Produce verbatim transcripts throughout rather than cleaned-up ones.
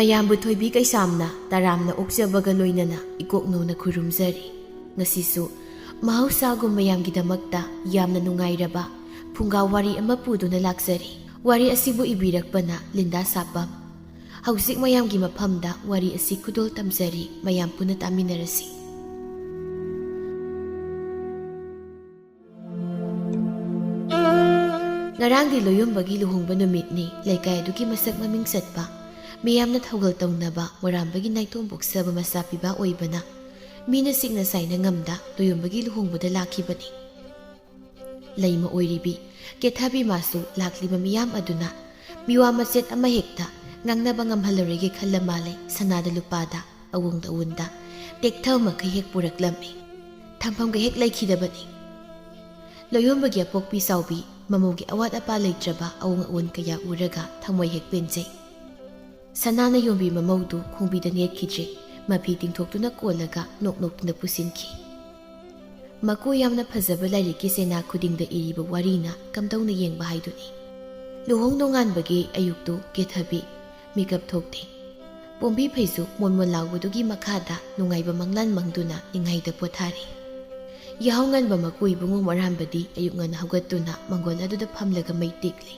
ꯃꯌꯥꯝꯕꯨ ꯊꯣꯏꯕꯤ ꯀꯩꯁꯥꯝꯅ ꯇꯔꯥꯝꯅ ꯑꯣꯛꯆꯕꯒ ꯂꯣꯏꯅꯅ ꯏꯀꯣꯛꯅꯧꯅ ꯈꯨꯔꯨꯝꯖꯔꯤ꯫ ꯉꯁꯤꯁꯨ ꯃꯍꯧꯁꯥꯒꯨꯝ ꯃꯌꯥꯝꯒꯤꯗꯃꯛꯇ ꯌꯥꯝꯅ ꯅꯨꯡꯉꯥꯏꯔꯕ ꯐꯨꯡꯒꯥ ꯋꯥꯔꯤ ꯑꯃ ꯄꯨꯗꯨꯅ ꯂꯥꯛꯆꯔꯤ꯫ ꯋꯥꯔꯤ ꯑꯁꯤꯕꯨ ꯏꯕꯤꯔꯛꯄꯅ ꯂꯤꯟꯗꯥ ꯁꯥꯄꯝ꯫ ꯍꯧꯖꯤꯛ ꯃꯌꯥꯝꯒꯤ ꯃꯐꯝꯗ ꯋꯥꯔꯤ ꯑꯁꯤ ꯈꯨꯗꯣꯜ ꯇꯝꯖꯔꯤ, ꯃꯌꯥꯝ ꯄꯨꯟꯅ ꯇꯥꯃꯤꯟꯅꯔꯁꯤ꯫ ꯉꯔꯥꯡꯗꯤ ꯂꯣꯌꯣꯝꯕꯒꯤ ꯂꯨꯍꯣꯡꯕ ꯅꯨꯃꯤꯠꯅꯤ꯫ ꯂꯩꯀꯥꯏ ꯑꯗꯨꯒꯤ ꯃꯁꯛ ꯃꯃꯤꯡ ꯆꯠꯄ, ꯃꯤꯌꯥꯝꯅ ꯊꯧꯒꯜ ꯇꯧꯅꯕ ꯃꯣꯔꯥꯝꯕꯒꯤ ꯅꯥꯏꯇꯣꯝ ꯄꯣꯛꯆꯕ ꯃꯆꯥ ꯄꯤꯕ ꯑꯣꯏꯕꯅ ꯃꯤꯅ ꯁꯤꯛꯅ ꯁꯥꯏꯅ ꯉꯝꯗ ꯂꯣꯌꯣꯝꯕꯒꯤ ꯂꯨꯍꯣꯡꯕꯗ ꯂꯥꯛꯈꯤꯕꯅꯤ꯫ ꯂꯩꯃ ꯑꯣꯏꯔꯤꯕꯤ ꯀꯦꯊꯕꯤ ꯃꯥꯁꯨ ꯂꯥꯛꯂꯤꯕ ꯃꯤꯌꯥꯝ ꯑꯗꯨꯅ ꯃꯤꯋꯥ ꯃꯆꯦꯠ ꯑꯃ ꯍꯦꯛꯇ ꯉꯥꯡꯅꯕ ꯉꯝꯍꯜꯂꯔꯣꯏꯒꯦ ꯈꯜꯂ ꯃꯥꯜꯂꯦ꯫ ꯁꯅꯥꯗ ꯂꯨꯄꯥꯗ ꯑꯋꯨꯡꯗ ꯑꯋꯨꯟꯗ ꯇꯦꯛꯊꯧ ꯃꯈꯩ ꯍꯦꯛ ꯄꯨꯔꯛꯂꯝꯃꯤ꯫ ꯊꯝꯐꯝꯒ ꯍꯦꯛ ꯂꯩꯈꯤꯗꯕꯅꯤ꯫ ꯂꯣꯌꯣꯝꯕꯒꯤ ꯑꯄꯣꯛꯄꯤ ꯆꯥꯎꯕꯤ ꯃꯃꯧꯒꯤ ꯑꯋꯥꯠ ꯑꯄꯥ ꯂꯩꯇ꯭ꯔꯕ ꯑꯋꯨꯡ ꯑꯋꯨꯟ ꯀꯌꯥ ꯎꯔꯒ ꯊꯃꯣꯏ ꯍꯦꯛ ꯄꯦꯟꯖꯩ꯫ ꯁꯅꯥꯅ ꯌꯣꯝꯕꯤ ꯃꯃꯧꯗꯨ ꯈꯣꯡꯕꯤꯗ ꯅꯦꯠꯈꯤꯗ꯭ꯔꯦ꯫ ꯃꯐꯤ ꯇꯤꯡꯊꯣꯛꯇꯨꯅ ꯀꯣꯜꯂꯒ ꯅꯣꯛ ꯅꯣꯛꯇꯨꯅ ꯄꯨꯁꯤꯟꯈꯤ꯫ ꯃꯀꯨ ꯌꯥꯝꯅ ꯐꯖꯕ ꯂꯥꯏꯔꯤꯛꯀꯤ ꯆꯦꯅꯥ ꯈꯨꯗꯤꯡꯗ ꯏꯔꯤꯕ ꯋꯥꯔꯤꯅ ꯀꯝꯗꯧꯅ ꯌꯦꯡꯕ ꯍꯥꯏꯗꯨꯅꯤ꯫ ꯂꯨꯍꯣꯡ ꯅꯣꯡꯉꯥꯟꯕꯒꯤ ꯑꯌꯨꯛꯇꯨ ꯀꯦꯊꯕꯤ ꯃꯤꯀꯞ ꯊꯣꯛꯇꯦ꯫ ꯄꯣꯝꯕꯤ ꯐꯩꯖꯨꯞ ꯃꯣꯟ ꯃꯣꯟ ꯂꯥꯎꯕꯗꯨꯒꯤ ꯃꯈꯥꯗ ꯅꯨꯡꯉꯥꯏꯕ ꯃꯪꯂꯥꯟ ꯃꯪꯗꯨꯅ ꯅꯤꯡꯍꯩꯗ ꯄꯣꯊꯥꯔꯤ꯫ ꯌꯥꯍꯧ ꯉꯟꯕ ꯃꯀꯨ ꯏꯕꯨꯡꯉꯣ ꯃꯣꯔꯥꯝꯕꯗꯤ ꯑꯌꯨꯛ ꯉꯟꯅ ꯍꯧꯒꯠꯇꯨꯅ ꯃꯪꯒꯣꯜ ꯑꯗꯨꯗ ꯐꯝꯂꯒ ꯃꯩ ꯇꯤꯛꯂꯤ꯫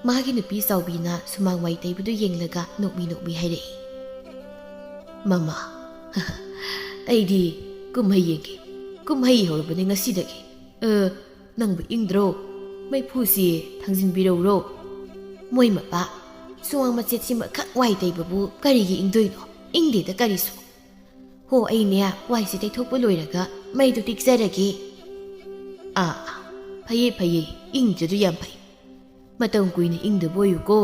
ꯃꯥꯒꯤ ꯅꯨꯄꯤ ꯆꯥꯎꯕꯤꯅ ꯁꯨꯃꯥꯡ ꯋꯥꯏ ꯇꯩꯕꯗꯨ ꯌꯦꯡꯂꯒ ꯅꯣꯛꯃꯤ ꯅꯣꯛꯃꯤ ꯍꯥꯏꯔꯛꯏ, "ꯃꯃꯥ, ꯑꯩꯗꯤ ꯀꯨꯝꯍꯩ ꯌꯦꯡꯒꯦ꯫ ꯀꯨꯝꯍꯩ ꯍꯧꯔꯕꯅꯤ ꯉꯁꯤꯗꯒꯤ꯫ ꯑ, ꯅꯪꯕꯨ ꯏꯪꯗ꯭ꯔꯣ? ꯃꯩꯐꯨꯁꯤ ꯊꯥꯡꯖꯤꯟꯕꯤꯔꯧꯔꯣ?" "ꯃꯣꯏ ꯃꯄꯥ, ꯁꯨꯃꯥꯡ ꯃꯆꯦꯠꯁꯤꯃꯈꯛ ꯋꯥꯏ ꯇꯩꯕꯕꯨ ꯀꯔꯤꯒꯤ ꯏꯪꯗꯣꯏꯅꯣ? ꯏꯪꯗꯦꯗ ꯀꯔꯤꯁꯨ꯫ ꯍꯣ, ꯑꯩꯅꯦ ꯋꯥꯏꯁꯤ ꯇꯩꯊꯣꯛꯄ ꯂꯣꯏꯔꯒ ꯃꯩꯗꯨ ꯇꯤꯛꯆꯔꯒꯦ꯫" "ꯑꯥ, ꯑꯥ, ꯐꯩꯌꯦ, ꯐꯩꯌꯦ, ꯏꯪꯗ꯭ꯔꯗꯨ ꯌꯥꯝ ꯐꯩ꯫ ꯃꯇꯝ ꯀꯨꯏꯅ ꯏꯪꯗꯕ ꯑꯣꯏꯌꯨꯀꯣ꯫"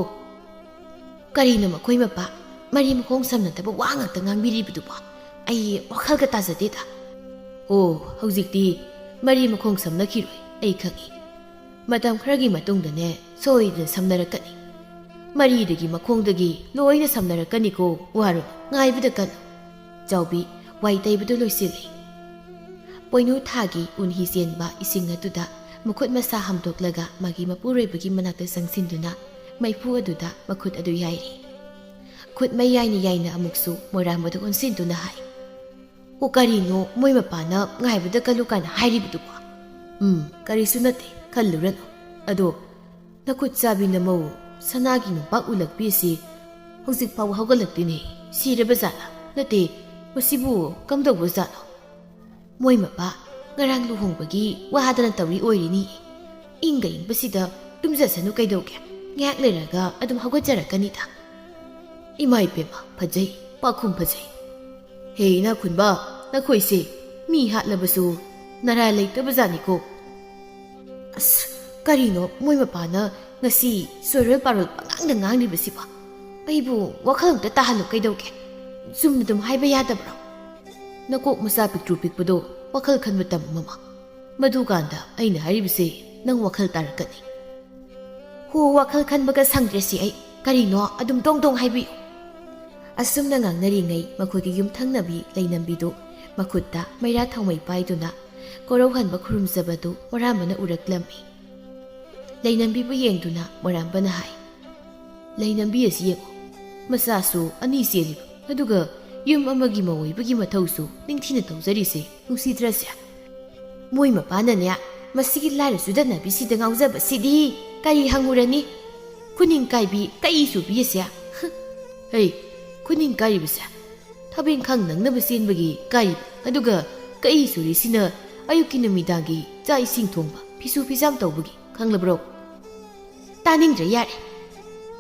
"ꯀꯔꯤꯅꯣ ꯃꯈꯣꯏ ꯃꯄꯥ, ꯃꯔꯤ ꯃꯈꯣꯡ ꯁꯝꯅꯗꯕ ꯋꯥ ꯉꯥꯛꯇ ꯉꯥꯡꯕꯤꯔꯤꯕꯗꯨꯕꯣ? ꯑꯩ ꯋꯥꯈꯜꯒ ꯇꯥꯖꯗꯦꯗ꯫" "ꯑꯣ, ꯍꯧꯖꯤꯛꯇꯤ ꯃꯔꯤ ꯃꯈꯣꯡ ꯁꯝꯅꯈꯤꯔꯣꯏ, ꯑꯩ ꯈꯪꯏ꯫ ꯃꯇꯝ ꯈꯔꯒꯤ ꯃꯇꯨꯡꯗꯅꯦ ꯁꯣꯏꯗꯅ ꯁꯝꯅꯔꯛꯀꯅꯤ꯫ ꯃꯔꯤꯗꯒꯤ ꯃꯈꯣꯡꯗꯒꯤ ꯂꯣꯏꯅ ꯁꯝꯅꯔꯛꯀꯅꯤꯀꯣ, ꯋꯥꯔꯨꯅꯨ, ꯉꯥꯏꯕꯗ ꯀꯜꯂꯨ꯫" ꯆꯥꯎꯕꯤ ꯋꯥꯏ ꯇꯩꯕꯗꯨ ꯂꯣꯏꯁꯤꯜꯂꯤ꯫ ꯄꯣꯏꯅꯨ ꯊꯥꯒꯤ ꯎꯟꯍꯤ ꯆꯦꯟꯕ ꯏꯁꯤꯡ ꯑꯗꯨꯗ ꯃꯈꯨꯠ ꯃꯁꯥ ꯍꯥꯝꯗꯣꯛꯂꯒ ꯃꯥꯒꯤ ꯃꯄꯨꯔꯣꯏꯕꯒꯤ ꯃꯅꯥꯛꯇ ꯆꯪꯁꯤꯟꯗꯨꯅ ꯃꯩꯐꯨ ꯑꯗꯨꯗ ꯃꯈꯨꯠ ꯑꯗꯨ ꯌꯥꯏꯔꯤ꯫ ꯈꯨꯠ ꯃꯌꯥꯏꯅ ꯌꯥꯏꯅ ꯑꯃꯨꯛꯁꯨ ꯃꯣꯏꯔꯥꯡꯕꯗ ꯑꯣꯟꯁꯤꯟꯗꯨꯅ ꯍꯥꯏ, "ꯑꯣ, ꯀꯔꯤꯅꯣ ꯃꯣꯏ ꯃꯄꯥꯅ ꯉꯥꯏꯕꯗ ꯀꯜꯂꯨ ꯀꯥꯏꯅ ꯍꯥꯏꯔꯤꯕꯗꯨꯕꯣ?" "ꯎꯝ, ꯀꯔꯤꯁꯨ ꯅꯠꯇꯦ, ꯈꯜꯂꯨꯔꯅꯨ꯫ ꯑꯗꯣ ꯅꯈꯨꯠ ꯆꯥꯕꯤ ꯅꯃꯧ ꯁꯅꯥꯒꯤ ꯅꯨꯄꯥ ꯎꯂꯛꯄꯤ ꯑꯁꯤ ꯍꯧꯖꯤꯛ ꯐꯥꯎꯕ ꯍꯧꯒꯠꯂꯛꯇꯦꯅꯦ꯫ ꯁꯤꯔꯕ ꯖꯥꯠꯂꯥ? ꯅꯠꯇꯦ, ꯃꯁꯤꯕꯨ ꯀꯝꯗꯧꯕ ꯖꯥꯠꯅꯣ? ꯃꯣꯏ ꯃꯄꯥ ꯉꯔꯥꯡ ꯂꯨꯍꯣꯡꯕꯒꯤ ꯋꯥꯗꯅ ꯇꯧꯔꯤ ꯑꯣꯏꯔꯤꯅꯤ꯫ ꯏꯪꯒ ꯏꯪꯕꯁꯤꯗ ꯇꯨꯝꯖꯁꯅꯨ ꯀꯩꯗꯧꯒꯦ? ꯉꯥꯏꯍꯥꯛ ꯂꯩꯔꯒ ꯑꯗꯨꯝ ꯍꯧꯒꯠꯆꯔꯛꯀꯅꯤꯗ꯫" "ꯏꯃꯥ ꯏꯄꯦꯝꯃ, ꯐꯖꯩ, ꯄꯥꯈꯨꯝ ꯐꯖꯩ꯫ ꯍꯦ ꯏꯅꯥꯈꯨꯟꯕ, ꯅꯈꯣꯏꯁꯦ ꯃꯤ ꯍꯥꯠꯂꯕꯁꯨ ꯅꯔꯥ ꯂꯩꯇꯕ ꯖꯥꯠꯅꯤꯀꯣ꯫" "ꯑꯁ, ꯀꯔꯤꯅꯣ ꯃꯣꯏ ꯃꯄꯥꯅ ꯉꯁꯤ ꯆꯣꯏꯔꯣꯜ ꯄꯥꯔꯣꯜ ꯄꯉꯥꯡꯗ ꯉꯥꯡꯂꯤꯕꯁꯤꯕꯣ? ꯑꯩꯕꯨ ꯋꯥꯈꯜ ꯑꯝꯇ ꯇꯥꯍꯜꯂꯨ ꯀꯩꯗꯧꯒꯦ? ꯆꯨꯝꯅ ꯑꯗꯨꯝ ꯍꯥꯏꯕ ꯌꯥꯗꯕ꯭ꯔꯣ? ꯅꯀꯣꯛ ꯃꯆꯥ ꯄꯤꯛꯇ꯭ꯔꯨ ꯄꯤꯛꯄꯗꯣ ꯋꯥꯈꯜ ꯈꯟꯕ ꯇꯝꯃꯨ ꯃꯃꯥ꯫ ꯃꯗꯨꯀꯥꯟꯗ ꯑꯩꯅ ꯍꯥꯏꯔꯤꯕꯁꯦ ꯅꯪ ꯋꯥꯈꯜ ꯇꯥꯔꯛꯀꯅꯤ꯫" "ꯍꯣ, ꯋꯥꯈꯜ ꯈꯟꯕꯒ ꯁꯪꯗ꯭ꯔꯦꯁꯦ ꯑꯩ꯫ ꯀꯔꯤꯅꯣ ꯑꯗꯨꯝ ꯗꯣꯡ ꯗꯣꯡ ꯍꯥꯏꯕꯤꯌꯨ꯫" ꯑꯁꯨꯝꯅ ꯉꯥꯡꯅꯔꯤꯉꯩ ꯃꯈꯣꯏꯒꯤ ꯌꯨꯝꯊꯪꯅꯕꯤ ꯂꯩꯅꯝꯕꯤꯗꯨ ꯃꯈꯨꯠꯇ ꯃꯩꯔꯥ ꯊꯥꯎꯃꯩ ꯄꯥꯏꯗꯨꯅ ꯀꯣꯔꯧꯍꯟꯕ ꯈꯨꯔꯨꯝꯖꯕꯗꯨ ꯃꯣꯔꯥꯝꯕꯅ ꯎꯔꯛꯂꯝꯃꯤ꯫ ꯂꯩꯅꯝꯕꯤꯕꯨ ꯌꯦꯡꯗꯨꯅ ꯃꯣꯔꯥꯝꯕꯅ ꯍꯥꯏ, "ꯂꯩꯅꯝꯕꯤ ꯑꯁꯤ ꯌꯦꯡꯉꯨ, ꯃꯆꯥꯁꯨ ꯑꯅꯤ ꯆꯦꯜꯂꯤꯕ, ꯑꯗꯨꯒ ꯌꯨꯝ ꯑꯃꯒꯤ ꯃꯧ ꯑꯣꯏꯕꯒꯤ ꯃꯊꯧꯁꯨ ꯅꯤꯡꯊꯤꯅ ꯇꯧꯖꯔꯤꯁꯦ ꯅꯨꯡꯁꯤꯗ꯭ꯔꯁꯦ? ꯃꯣꯏ ꯃꯄꯥꯅꯅꯦ, ꯃꯁꯤꯒꯤ ꯂꯥꯏꯔ ꯆꯨꯗꯅꯕꯤꯁꯤꯗ ꯉꯥꯎꯖꯕꯁꯤꯗꯤ ꯀꯔꯤ ꯍꯪꯉꯨꯔꯅꯤ? ꯈꯨꯅꯤꯡ ꯀꯥꯏꯕꯤ ꯀꯛꯏ ꯆꯨꯕꯤ ꯑꯁꯦ꯫ ꯍꯩ, ꯈꯨꯅꯤꯡ ꯀꯥꯏꯔꯤꯕꯁꯦ ꯊꯕꯛ ꯏꯪꯈꯥꯡ ꯅꯪꯅꯕ ꯆꯦꯟꯕꯒꯤ ꯀꯥꯏꯔꯤꯕ, ꯑꯗꯨꯒ ꯀꯛꯏ ꯆꯨꯔꯤꯁꯤꯅ ꯑꯌꯨꯛꯀꯤ ꯅꯨꯃꯤꯗꯥꯡꯒꯤ ꯆꯥꯛ ꯏꯁꯤꯡ ꯊꯣꯡꯕ, ꯐꯤꯁꯨ ꯐꯤꯖꯥꯝ ꯇꯧꯕꯒꯤ, ꯈꯪꯂꯕ꯭ꯔꯣ?" "ꯇꯥꯅꯤꯡꯗ꯭ꯔꯦ, ꯌꯥꯔꯦ꯫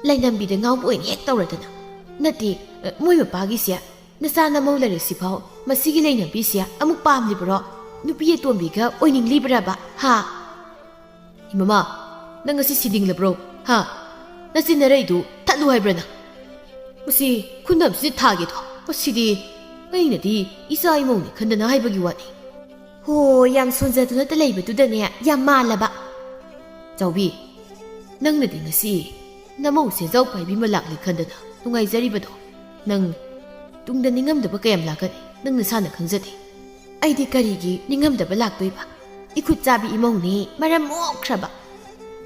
ꯂꯩꯅꯝꯕꯤꯗ ꯉꯥꯎꯕ ꯑꯣꯏꯅ ꯍꯦꯛ ꯇꯧꯔꯗꯅ꯫ ꯅꯠꯇꯦ, ꯃꯣꯏ ꯃꯄꯥꯒꯤꯁꯦ ꯅꯆꯥ ꯅꯃꯧ ꯂꯩꯔꯁꯤꯐꯥꯎ ꯃꯁꯤꯒꯤ ꯂꯩꯅꯝꯕꯤꯁꯦ ꯑꯃꯨꯛ ꯄꯥꯝꯂꯤꯕ꯭ꯔꯣ? ꯅꯨꯄꯤ ꯑꯇꯣꯝꯕꯤꯒ ꯑꯣꯏꯅꯤꯡꯂꯤꯕ꯭ꯔꯕ, ꯍꯥ?" "ꯏꯃꯃꯥ, ꯅꯪ ꯉꯁꯤ ꯁꯤꯗꯤꯡꯂꯕ꯭ꯔꯣ? ꯍꯥ? ꯅꯆꯤꯟ ꯅꯔꯩꯗꯨ ꯊꯠꯂꯨ ꯍꯥꯏꯕ꯭ꯔꯥ ꯅꯪ? ꯃꯁꯤ ꯈꯨꯟꯗꯝꯁꯤꯗ ꯊꯥꯒꯦꯗꯣ꯫ ꯃꯁꯤꯗꯤ ꯑꯩꯅꯗꯤ ꯏꯆꯥ ꯏꯃꯧꯅꯤ ꯈꯟꯗꯅ ꯍꯥꯏꯕꯒꯤ ꯋꯥꯅꯤ꯫" "ꯍꯣ, ꯌꯥꯝ ꯁꯣꯟꯖꯗꯨꯅꯇ ꯂꯩꯕꯗꯨꯗꯅꯦ ꯌꯥꯝ ꯃꯥꯜꯂꯕ꯫" "ꯆꯥꯎꯕꯤ, ꯅꯪꯅꯗꯤ ꯉꯁꯤ ꯅꯃꯧ ꯁꯦꯟꯖꯥꯎ ꯄꯥꯏꯕꯤ ꯑꯃ ꯂꯥꯛꯂꯦ ꯈꯟꯗꯅ ꯅꯨꯡꯉꯥꯏꯖꯔꯤꯕꯗꯣ꯫ ꯅꯪ ꯇꯨꯡꯗ ꯅꯤꯡꯉꯝꯗꯕ ꯀꯌꯥꯝ ꯂꯥꯛꯀꯅꯤ, ꯅꯪ ꯅꯁꯥꯅ ꯈꯪꯖꯗꯦ꯫" "ꯑꯩꯗꯤ ꯀꯔꯤꯒꯤ ꯅꯤꯡꯉꯝꯗꯕ ꯂꯥꯛꯇꯣꯏꯕ? ꯏꯈꯨꯠ ꯆꯥꯕꯤ ꯏꯃꯧꯅꯦ, ꯃꯔꯝ ꯃꯣꯛꯈ꯭ꯔꯕ꯫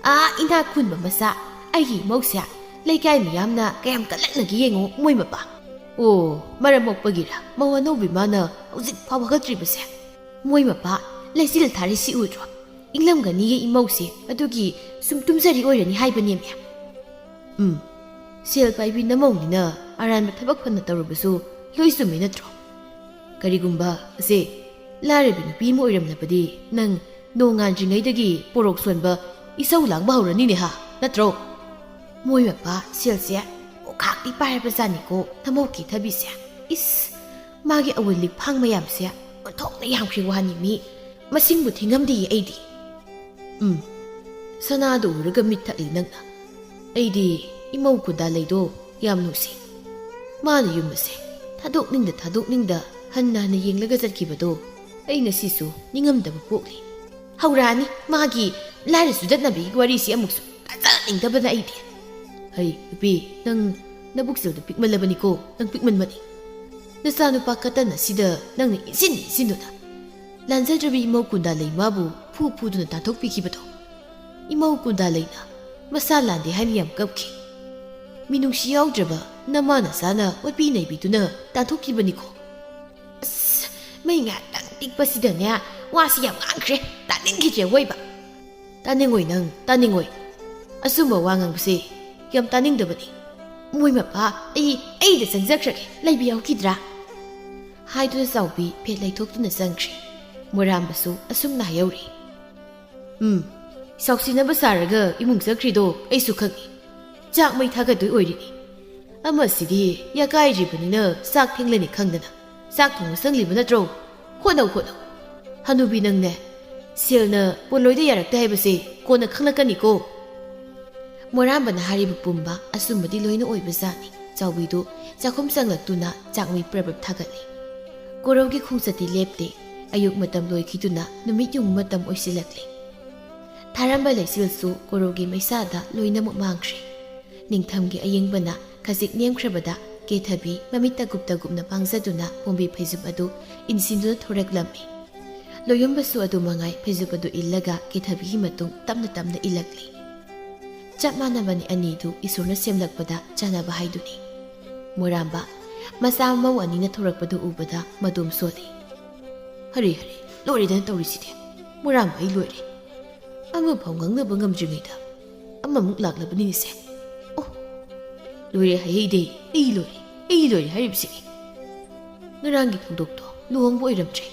ꯑꯥ, ꯏꯅꯥꯛ ꯈꯨꯟꯕ ꯃꯆꯥ, ꯑꯩꯒꯤ ꯏꯃꯧꯁꯦ ꯂꯩꯀꯥꯏ ꯃꯤꯌꯥꯝꯅ ꯀꯌꯥꯝ ꯀꯜꯂꯛꯅꯒꯦ ꯌꯦꯡꯉꯣ, ꯃꯣꯏ ꯃꯄꯥ꯫ ꯑꯣ, ꯃꯔꯝ ꯃꯣꯛꯄꯒꯤꯔ ꯃꯧ ꯑꯅꯧꯕꯤ ꯃꯥꯅ ꯍꯧꯖꯤꯛ ꯐꯥꯎ ꯍꯧꯒꯠꯇ꯭ꯔꯤꯕꯁꯦ? ꯃꯣꯏ ꯃꯄꯥ ꯂꯩꯆꯤꯜ ꯊꯥꯔꯤ ꯁꯤ ꯎꯗ꯭ꯔꯣ? ꯏꯪꯂꯝꯒꯅꯤꯌꯦ ꯏꯃꯧꯁꯦ, ꯑꯗꯨꯒꯤ ꯁꯨꯝ ꯇꯨꯝꯖꯔꯤ ꯑꯣꯏꯔꯅꯤ ꯍꯥꯏꯕꯅꯦꯃꯦ꯫ ꯎꯝ, ꯁꯦꯜ ꯄꯥꯏꯕꯤ ꯅꯃꯧꯅꯤꯅ ꯑꯔꯥꯟꯕ ꯊꯕꯛ ꯐꯅ ꯇꯧꯔꯕꯁꯨ ꯂꯣꯏ ꯆꯨꯝꯃꯤ ꯅꯠꯇ꯭ꯔꯣ? ꯀꯔꯤꯒꯨꯝꯕ ꯑꯁꯦ ꯂꯥꯏꯔꯕꯤ ꯅꯨꯄꯤ ꯑꯃ ꯑꯣꯏꯔꯝꯂꯕꯗꯤ ꯅꯪ ꯅꯣꯡꯉꯥꯟꯗ꯭ꯔꯤꯉꯩꯗꯒꯤ ꯄꯣꯔꯣꯛ ꯁꯣꯟꯕ ꯏꯁꯧ ꯂꯥꯡꯕ ꯍꯧꯔꯅꯤꯅꯦ ꯍꯥ, ꯅꯠꯇ꯭ꯔꯣ? ꯃꯣꯏ ꯃꯄꯥ ꯁꯦꯜꯁꯦ ꯑꯣꯈꯥꯛꯇꯤ ꯄꯥꯏꯔꯕꯖꯥꯠꯅꯤꯀꯣ, ꯅꯃꯧ ꯀꯦꯊꯕꯤꯁꯦ꯫ ꯏꯁ, ꯃꯥꯒꯤ ꯑꯋꯨꯜ ꯂꯤꯛꯐꯥꯡ ꯃꯌꯥꯝꯁꯦ ꯑꯣꯟꯊꯣꯛꯅ ꯌꯥꯝꯈ꯭ꯔꯦ ꯋꯥꯅꯤ ꯃꯤ꯫ ꯃꯁꯤꯡꯕꯨ ꯊꯤꯉꯝꯗꯦꯌꯦ ꯑꯩꯗꯤ꯫ ꯎꯝ, ꯁꯅꯥꯗꯣ ꯎꯔꯒ ꯃꯤꯠ ꯊꯛꯂꯤ ꯅꯪꯅ꯫ ꯑꯩꯗꯤ ꯏꯃꯧ ꯀꯨꯟꯗꯥ ꯂꯩꯗꯣ ꯌꯥꯝ ꯅꯨꯡꯁꯤ꯫ ꯃꯥꯅ ꯌꯨꯝ ꯑꯁꯦ ꯊꯥꯗꯣꯛꯅꯤꯡꯗ ꯊꯥꯗꯣꯛꯅꯤꯡꯗ ꯍꯟꯅ ꯍꯟꯅ ꯌꯦꯡꯂꯒ ꯆꯠꯈꯤꯕꯗꯣ ꯑꯩ ꯉꯁꯤꯁꯨ ꯅꯤꯡꯉꯝꯗꯕ ꯄꯣꯛꯂꯤ꯫ ꯍꯧꯔꯛꯑꯅꯤ ꯃꯥꯒꯤ ꯂꯥꯏꯔ ꯆꯨꯗꯠꯅꯕꯒꯤ ꯋꯥꯔꯤꯁꯤ ꯑꯃꯨꯛꯁꯨ꯫ ꯇꯥꯖꯅꯤꯡꯗꯕꯅ ꯑꯩꯗꯤ꯫ ꯍꯩ ꯅꯨꯄꯤ, ꯅꯪ ꯅꯕꯨꯛꯆꯦꯜꯗꯣ ꯄꯤꯛꯃꯜꯂꯕꯅꯤꯀꯣ, ꯅꯪ ꯄꯤꯛꯃꯟꯕꯅꯤ꯫ ꯅꯆꯥꯅꯨꯄꯥ ꯀꯇꯟ ꯑꯁꯤꯗ ꯅꯪꯅ ꯏꯟꯁꯤꯟ ꯏꯟꯁꯤꯟꯗꯨꯅ ꯂꯥꯟꯖꯗ꯭ꯔꯕꯤ ꯏꯃꯧ ꯀꯨꯟꯗꯥ ꯂꯩꯃꯥꯕꯨ ꯐꯨ ꯐꯨꯗꯨꯅ ꯇꯥꯟꯊꯣꯛꯄꯤꯈꯤꯕꯗꯣ꯫ ꯏꯃꯧ ꯀꯨꯟꯗꯥ ꯂꯩꯅ ꯃꯁꯥ ꯂꯥꯟꯗꯦ ꯍꯥꯏꯅ ꯌꯥꯝ ꯀꯞꯈꯤ꯫ ꯃꯤꯅꯨꯡꯁꯤ ꯌꯥꯎꯗ꯭ꯔꯕ ꯅꯃꯥ ꯅꯆꯥꯅ ꯑꯣꯠꯄꯤ ꯅꯩꯕꯤꯗꯨꯅ ꯇꯥꯟꯊꯣꯛꯈꯤꯕꯅꯤꯀꯣ꯫ ꯑꯁ, ꯃꯩ ꯉꯥꯏꯍꯥꯛꯇꯪ ꯇꯤꯛꯄꯁꯤꯗꯅꯦ ꯋꯥꯁꯤ ꯌꯥꯝ ꯉꯥꯡꯈ꯭ꯔꯦ, ꯇꯥꯅꯤꯡꯈꯤꯗ꯭ꯔꯦ ꯑꯋꯣꯏꯕ꯫ ꯇꯥꯅꯤꯡꯉꯣꯏ ꯅꯪ, ꯇꯥꯅꯤꯡꯉꯣꯏ꯫ ꯑꯆꯨꯝꯕ ꯋꯥ ꯉꯥꯡꯕꯁꯦ ꯌꯥꯝ ꯇꯥꯅꯤꯡꯗꯕꯅꯤ꯫ ꯃꯣꯏ ꯃꯄꯥ, ꯑꯩ, ꯑꯩꯗ ꯆꯪꯖꯈ꯭ꯔꯒꯦ, ꯂꯩꯕ ꯌꯥꯎꯈꯤꯗ꯭ꯔꯥ? ꯍꯥꯏꯗꯨꯅ ꯆꯥꯎꯕꯤ ꯐꯦꯠ ꯂꯩꯊꯣꯛꯇꯨꯅ ꯆꯪꯈ꯭ꯔꯦ꯫ ꯃꯣꯏꯔꯥꯝꯕꯁꯨ ꯑꯁꯨꯝꯅ ꯍꯥꯏꯍꯧꯔꯤ꯫ ꯎꯝ, ꯁꯥꯎꯁꯤꯟꯅꯕ ꯁꯥꯔꯒ ꯏꯃꯨꯡ ꯆꯠꯈ꯭ꯔꯤꯗꯣ ꯑꯩꯁꯨ ꯈꯪꯏ꯫ ꯆꯥꯛ ꯃꯩ ꯊꯥꯒꯠꯇꯣꯏ ꯑꯣꯏꯔꯤꯅꯤ꯫ ꯑꯃꯁꯤꯗꯤ ꯌꯥꯀꯥꯏꯗ꯭ꯔꯤꯕꯅꯤꯅ ꯆꯥꯛ ꯊꯦꯡꯂꯅꯤ ꯈꯪꯗꯅ ꯆꯥꯛ ꯊꯣꯡꯕ ꯆꯪꯂꯤꯕ ꯅꯠꯇ꯭ꯔꯣ? ꯍꯣꯠꯅꯧ, ꯍꯣꯠꯅꯧ꯫ ꯍꯅꯨꯕꯤ ꯅꯪꯅꯦ, ꯁꯦꯜꯅ ꯄꯣꯠꯂꯣꯏꯗ ꯌꯥꯔꯛꯇꯦ ꯍꯥꯏꯕꯁꯦ ꯀꯣꯟꯅ ꯈꯪꯂꯛꯀꯅꯤꯀꯣ꯫ ꯃꯣꯔꯥꯝꯕꯅ ꯍꯥꯏꯔꯤꯕ ꯄꯨꯝꯕ ꯑꯆꯨꯝꯕꯗꯤ ꯂꯣꯏꯅ ꯑꯣꯏꯕꯖꯥꯠꯅꯤ꯫ ꯆꯥꯎꯕꯤꯗꯨ ꯆꯥꯛꯈꯨꯝ ꯆꯪꯂꯛꯇꯨꯅ ꯆꯥꯛ ꯃꯩ ꯄ꯭ꯔꯞ ꯄ꯭ꯔꯞ ꯊꯥꯒꯠꯂꯤ꯫ ꯀꯣꯔꯧꯒꯤ ꯈꯣꯡꯆꯠꯇꯤ ꯂꯦꯞꯇꯦ꯫ ꯑꯌꯨꯛ ꯃꯇꯝ ꯂꯣꯏꯈꯤꯗꯨꯅ ꯅꯨꯃꯤꯠ ꯌꯨꯡꯕ ꯃꯇꯝ ꯑꯣꯏꯁꯤꯜꯂꯛꯂꯤ꯫ ꯊꯥꯔꯝꯕ ꯂꯩꯆꯤꯜꯁꯨ ꯀꯣꯔꯧꯒꯤ ꯃꯩꯁꯥꯗ ꯂꯣꯏꯅꯃꯛ ꯃꯥꯡꯈ꯭ꯔꯦ꯫ ꯅꯤꯡꯊꯝꯒꯤ ꯑꯌꯤꯡꯕꯅ ꯈꯖꯤꯛ ꯅꯦꯝꯈ꯭ꯔꯕꯗ ꯀꯦꯊꯕꯤ ꯃꯃꯤꯠ ꯇꯒꯨꯞ ꯇꯒꯨꯞꯅ ꯄꯥꯡꯖꯗꯨꯅ ꯄꯣꯝꯕꯤ ꯐꯩꯖꯨꯞ ꯑꯗꯨ ꯏꯟꯁꯤꯟꯗꯨꯅ ꯊꯣꯔꯛꯂꯝꯃꯤ꯫ ꯂꯣꯌꯨꯝꯕꯁꯨ ꯑꯗꯨ ꯃꯉꯥꯏ ꯐꯩꯖꯨꯞ ꯑꯗꯨ ꯏꯜꯂꯒ ꯀꯦꯊꯕꯤꯒꯤ ꯃꯇꯨꯡ ꯇꯞꯅ ꯇꯞꯅ ꯏꯜꯂꯛꯂꯤ꯫ ꯆꯞ ꯃꯥꯟꯅꯕꯅꯤ ꯑꯅꯤꯗꯨ ꯏꯁꯣꯔꯅ ꯁꯦꯝꯂꯛꯄꯗ ꯆꯥꯟꯅꯕ ꯍꯥꯏꯗꯨꯅꯤ꯫ ꯃꯣꯏꯔꯥꯝꯕ, ꯃꯆꯥ ꯃꯧ ꯑꯅꯤꯅ ꯊꯣꯔꯛꯄꯗꯨ ꯎꯕꯗ ꯃꯗꯣꯝ ꯁꯣꯜꯂꯤ꯫ "ꯍꯔꯦ ꯍꯔꯦ, ꯂꯣꯏꯔꯦꯗꯅ ꯇꯧꯔꯤꯁꯤꯗꯤ꯫ ꯃꯣꯏꯔꯥꯝꯕ, ꯑꯩ ꯂꯣꯏꯔꯦ꯫ ꯑꯃꯐꯥꯎ ꯉꯥꯡꯅꯕ ꯉꯝꯗ꯭ꯔꯤꯉꯩꯗ ꯑꯃꯃꯨꯛ ꯂꯥꯛꯂꯕꯅꯤꯅꯦꯁꯦ꯫ ꯑꯣ, ꯂꯣꯏꯔꯦ ꯍꯥꯏꯍꯩꯗꯦ, ꯑꯩ ꯂꯣꯏꯔꯦ, ꯑꯩ ꯂꯣꯏꯔꯦ ꯍꯥꯏꯔꯤꯕꯁꯤꯅꯤ꯫ ꯉꯔꯥꯡꯒꯤ ꯊꯧꯗꯣꯛꯇꯣ ꯂꯨꯍꯣꯡꯕ ꯑꯣꯏꯔꯝꯗ꯭ꯔꯦ꯫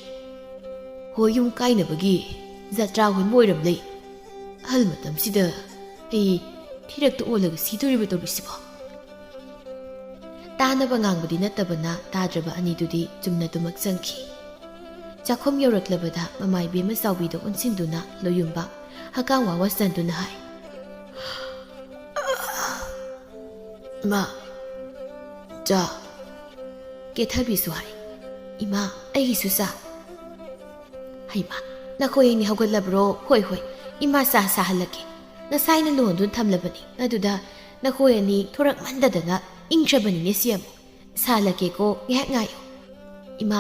ꯍꯣꯏ, ꯌꯨꯝ ꯀꯥꯏꯅꯕꯒꯤ ꯖꯇ꯭ꯔꯥ ꯍꯣꯟꯕ ꯑꯣꯏꯔꯝꯂꯦ꯫ ꯑꯍꯜ ꯃꯇꯝꯁꯤꯗ ꯑꯩ ꯊꯤꯔꯛꯇ ꯑꯣꯜꯂꯒ ꯁꯤꯗꯣꯔꯤꯕ ꯇꯧꯔꯤꯁꯤꯕꯣ?" ꯇꯥꯅꯕ ꯉꯥꯡꯕꯗꯤ ꯅꯠꯇꯕꯅ ꯇꯥꯗ꯭ꯔꯕ ꯑꯅꯤꯗꯨꯗꯤ ꯆꯨꯝꯅꯗꯨꯃꯛ ꯆꯪꯈꯤ꯫ ꯆꯥꯛꯈꯨꯝ ꯌꯧꯔꯛꯂꯕꯗ ꯃꯃꯥ ꯏꯕꯦꯝꯃ ꯆꯥꯎꯕꯤꯗ ꯑꯣꯟꯁꯤꯟꯗꯨꯅ ꯂꯣꯌꯨꯝꯕ ꯍꯛꯀꯥꯝ ꯋꯥ ꯋꯥ ꯆꯟꯗꯨꯅ ꯍꯥꯏ, "ꯏꯃꯥ, ꯆꯥ꯫" ꯀꯦꯊꯕꯤꯁꯨ ꯍꯥꯏ, "ꯏꯃꯥ, ꯑꯩꯒꯤꯁꯨ ꯆꯥ꯫" "ꯍꯩꯃꯥ, ꯅꯈꯣꯏ ꯑꯅꯤ ꯍꯧꯒꯠꯂꯕ꯭ꯔꯣ? ꯍꯣꯏ, ꯍꯣꯏ, ꯏꯃꯥ ꯆꯥ ꯁꯥꯍꯜꯂꯛꯀꯦ꯫ ꯉꯁꯥꯏꯅ ꯂꯣꯟꯗꯨꯅ ꯊꯝꯂꯕꯅꯤ, ꯑꯗꯨꯗ ꯅꯈꯣꯏ ꯑꯅꯤ ꯊꯣꯔꯛꯃꯟꯗꯗꯅ ꯏꯪꯈ꯭ꯔꯕꯅꯤꯅꯦ ꯁꯤ ꯑꯃꯨꯛ꯫ ꯁꯥꯍꯜꯂꯛꯀꯦꯀꯣ, ꯉꯥꯏꯍꯥꯛ ꯉꯥꯏꯌꯨ꯫ ꯏꯃꯥ,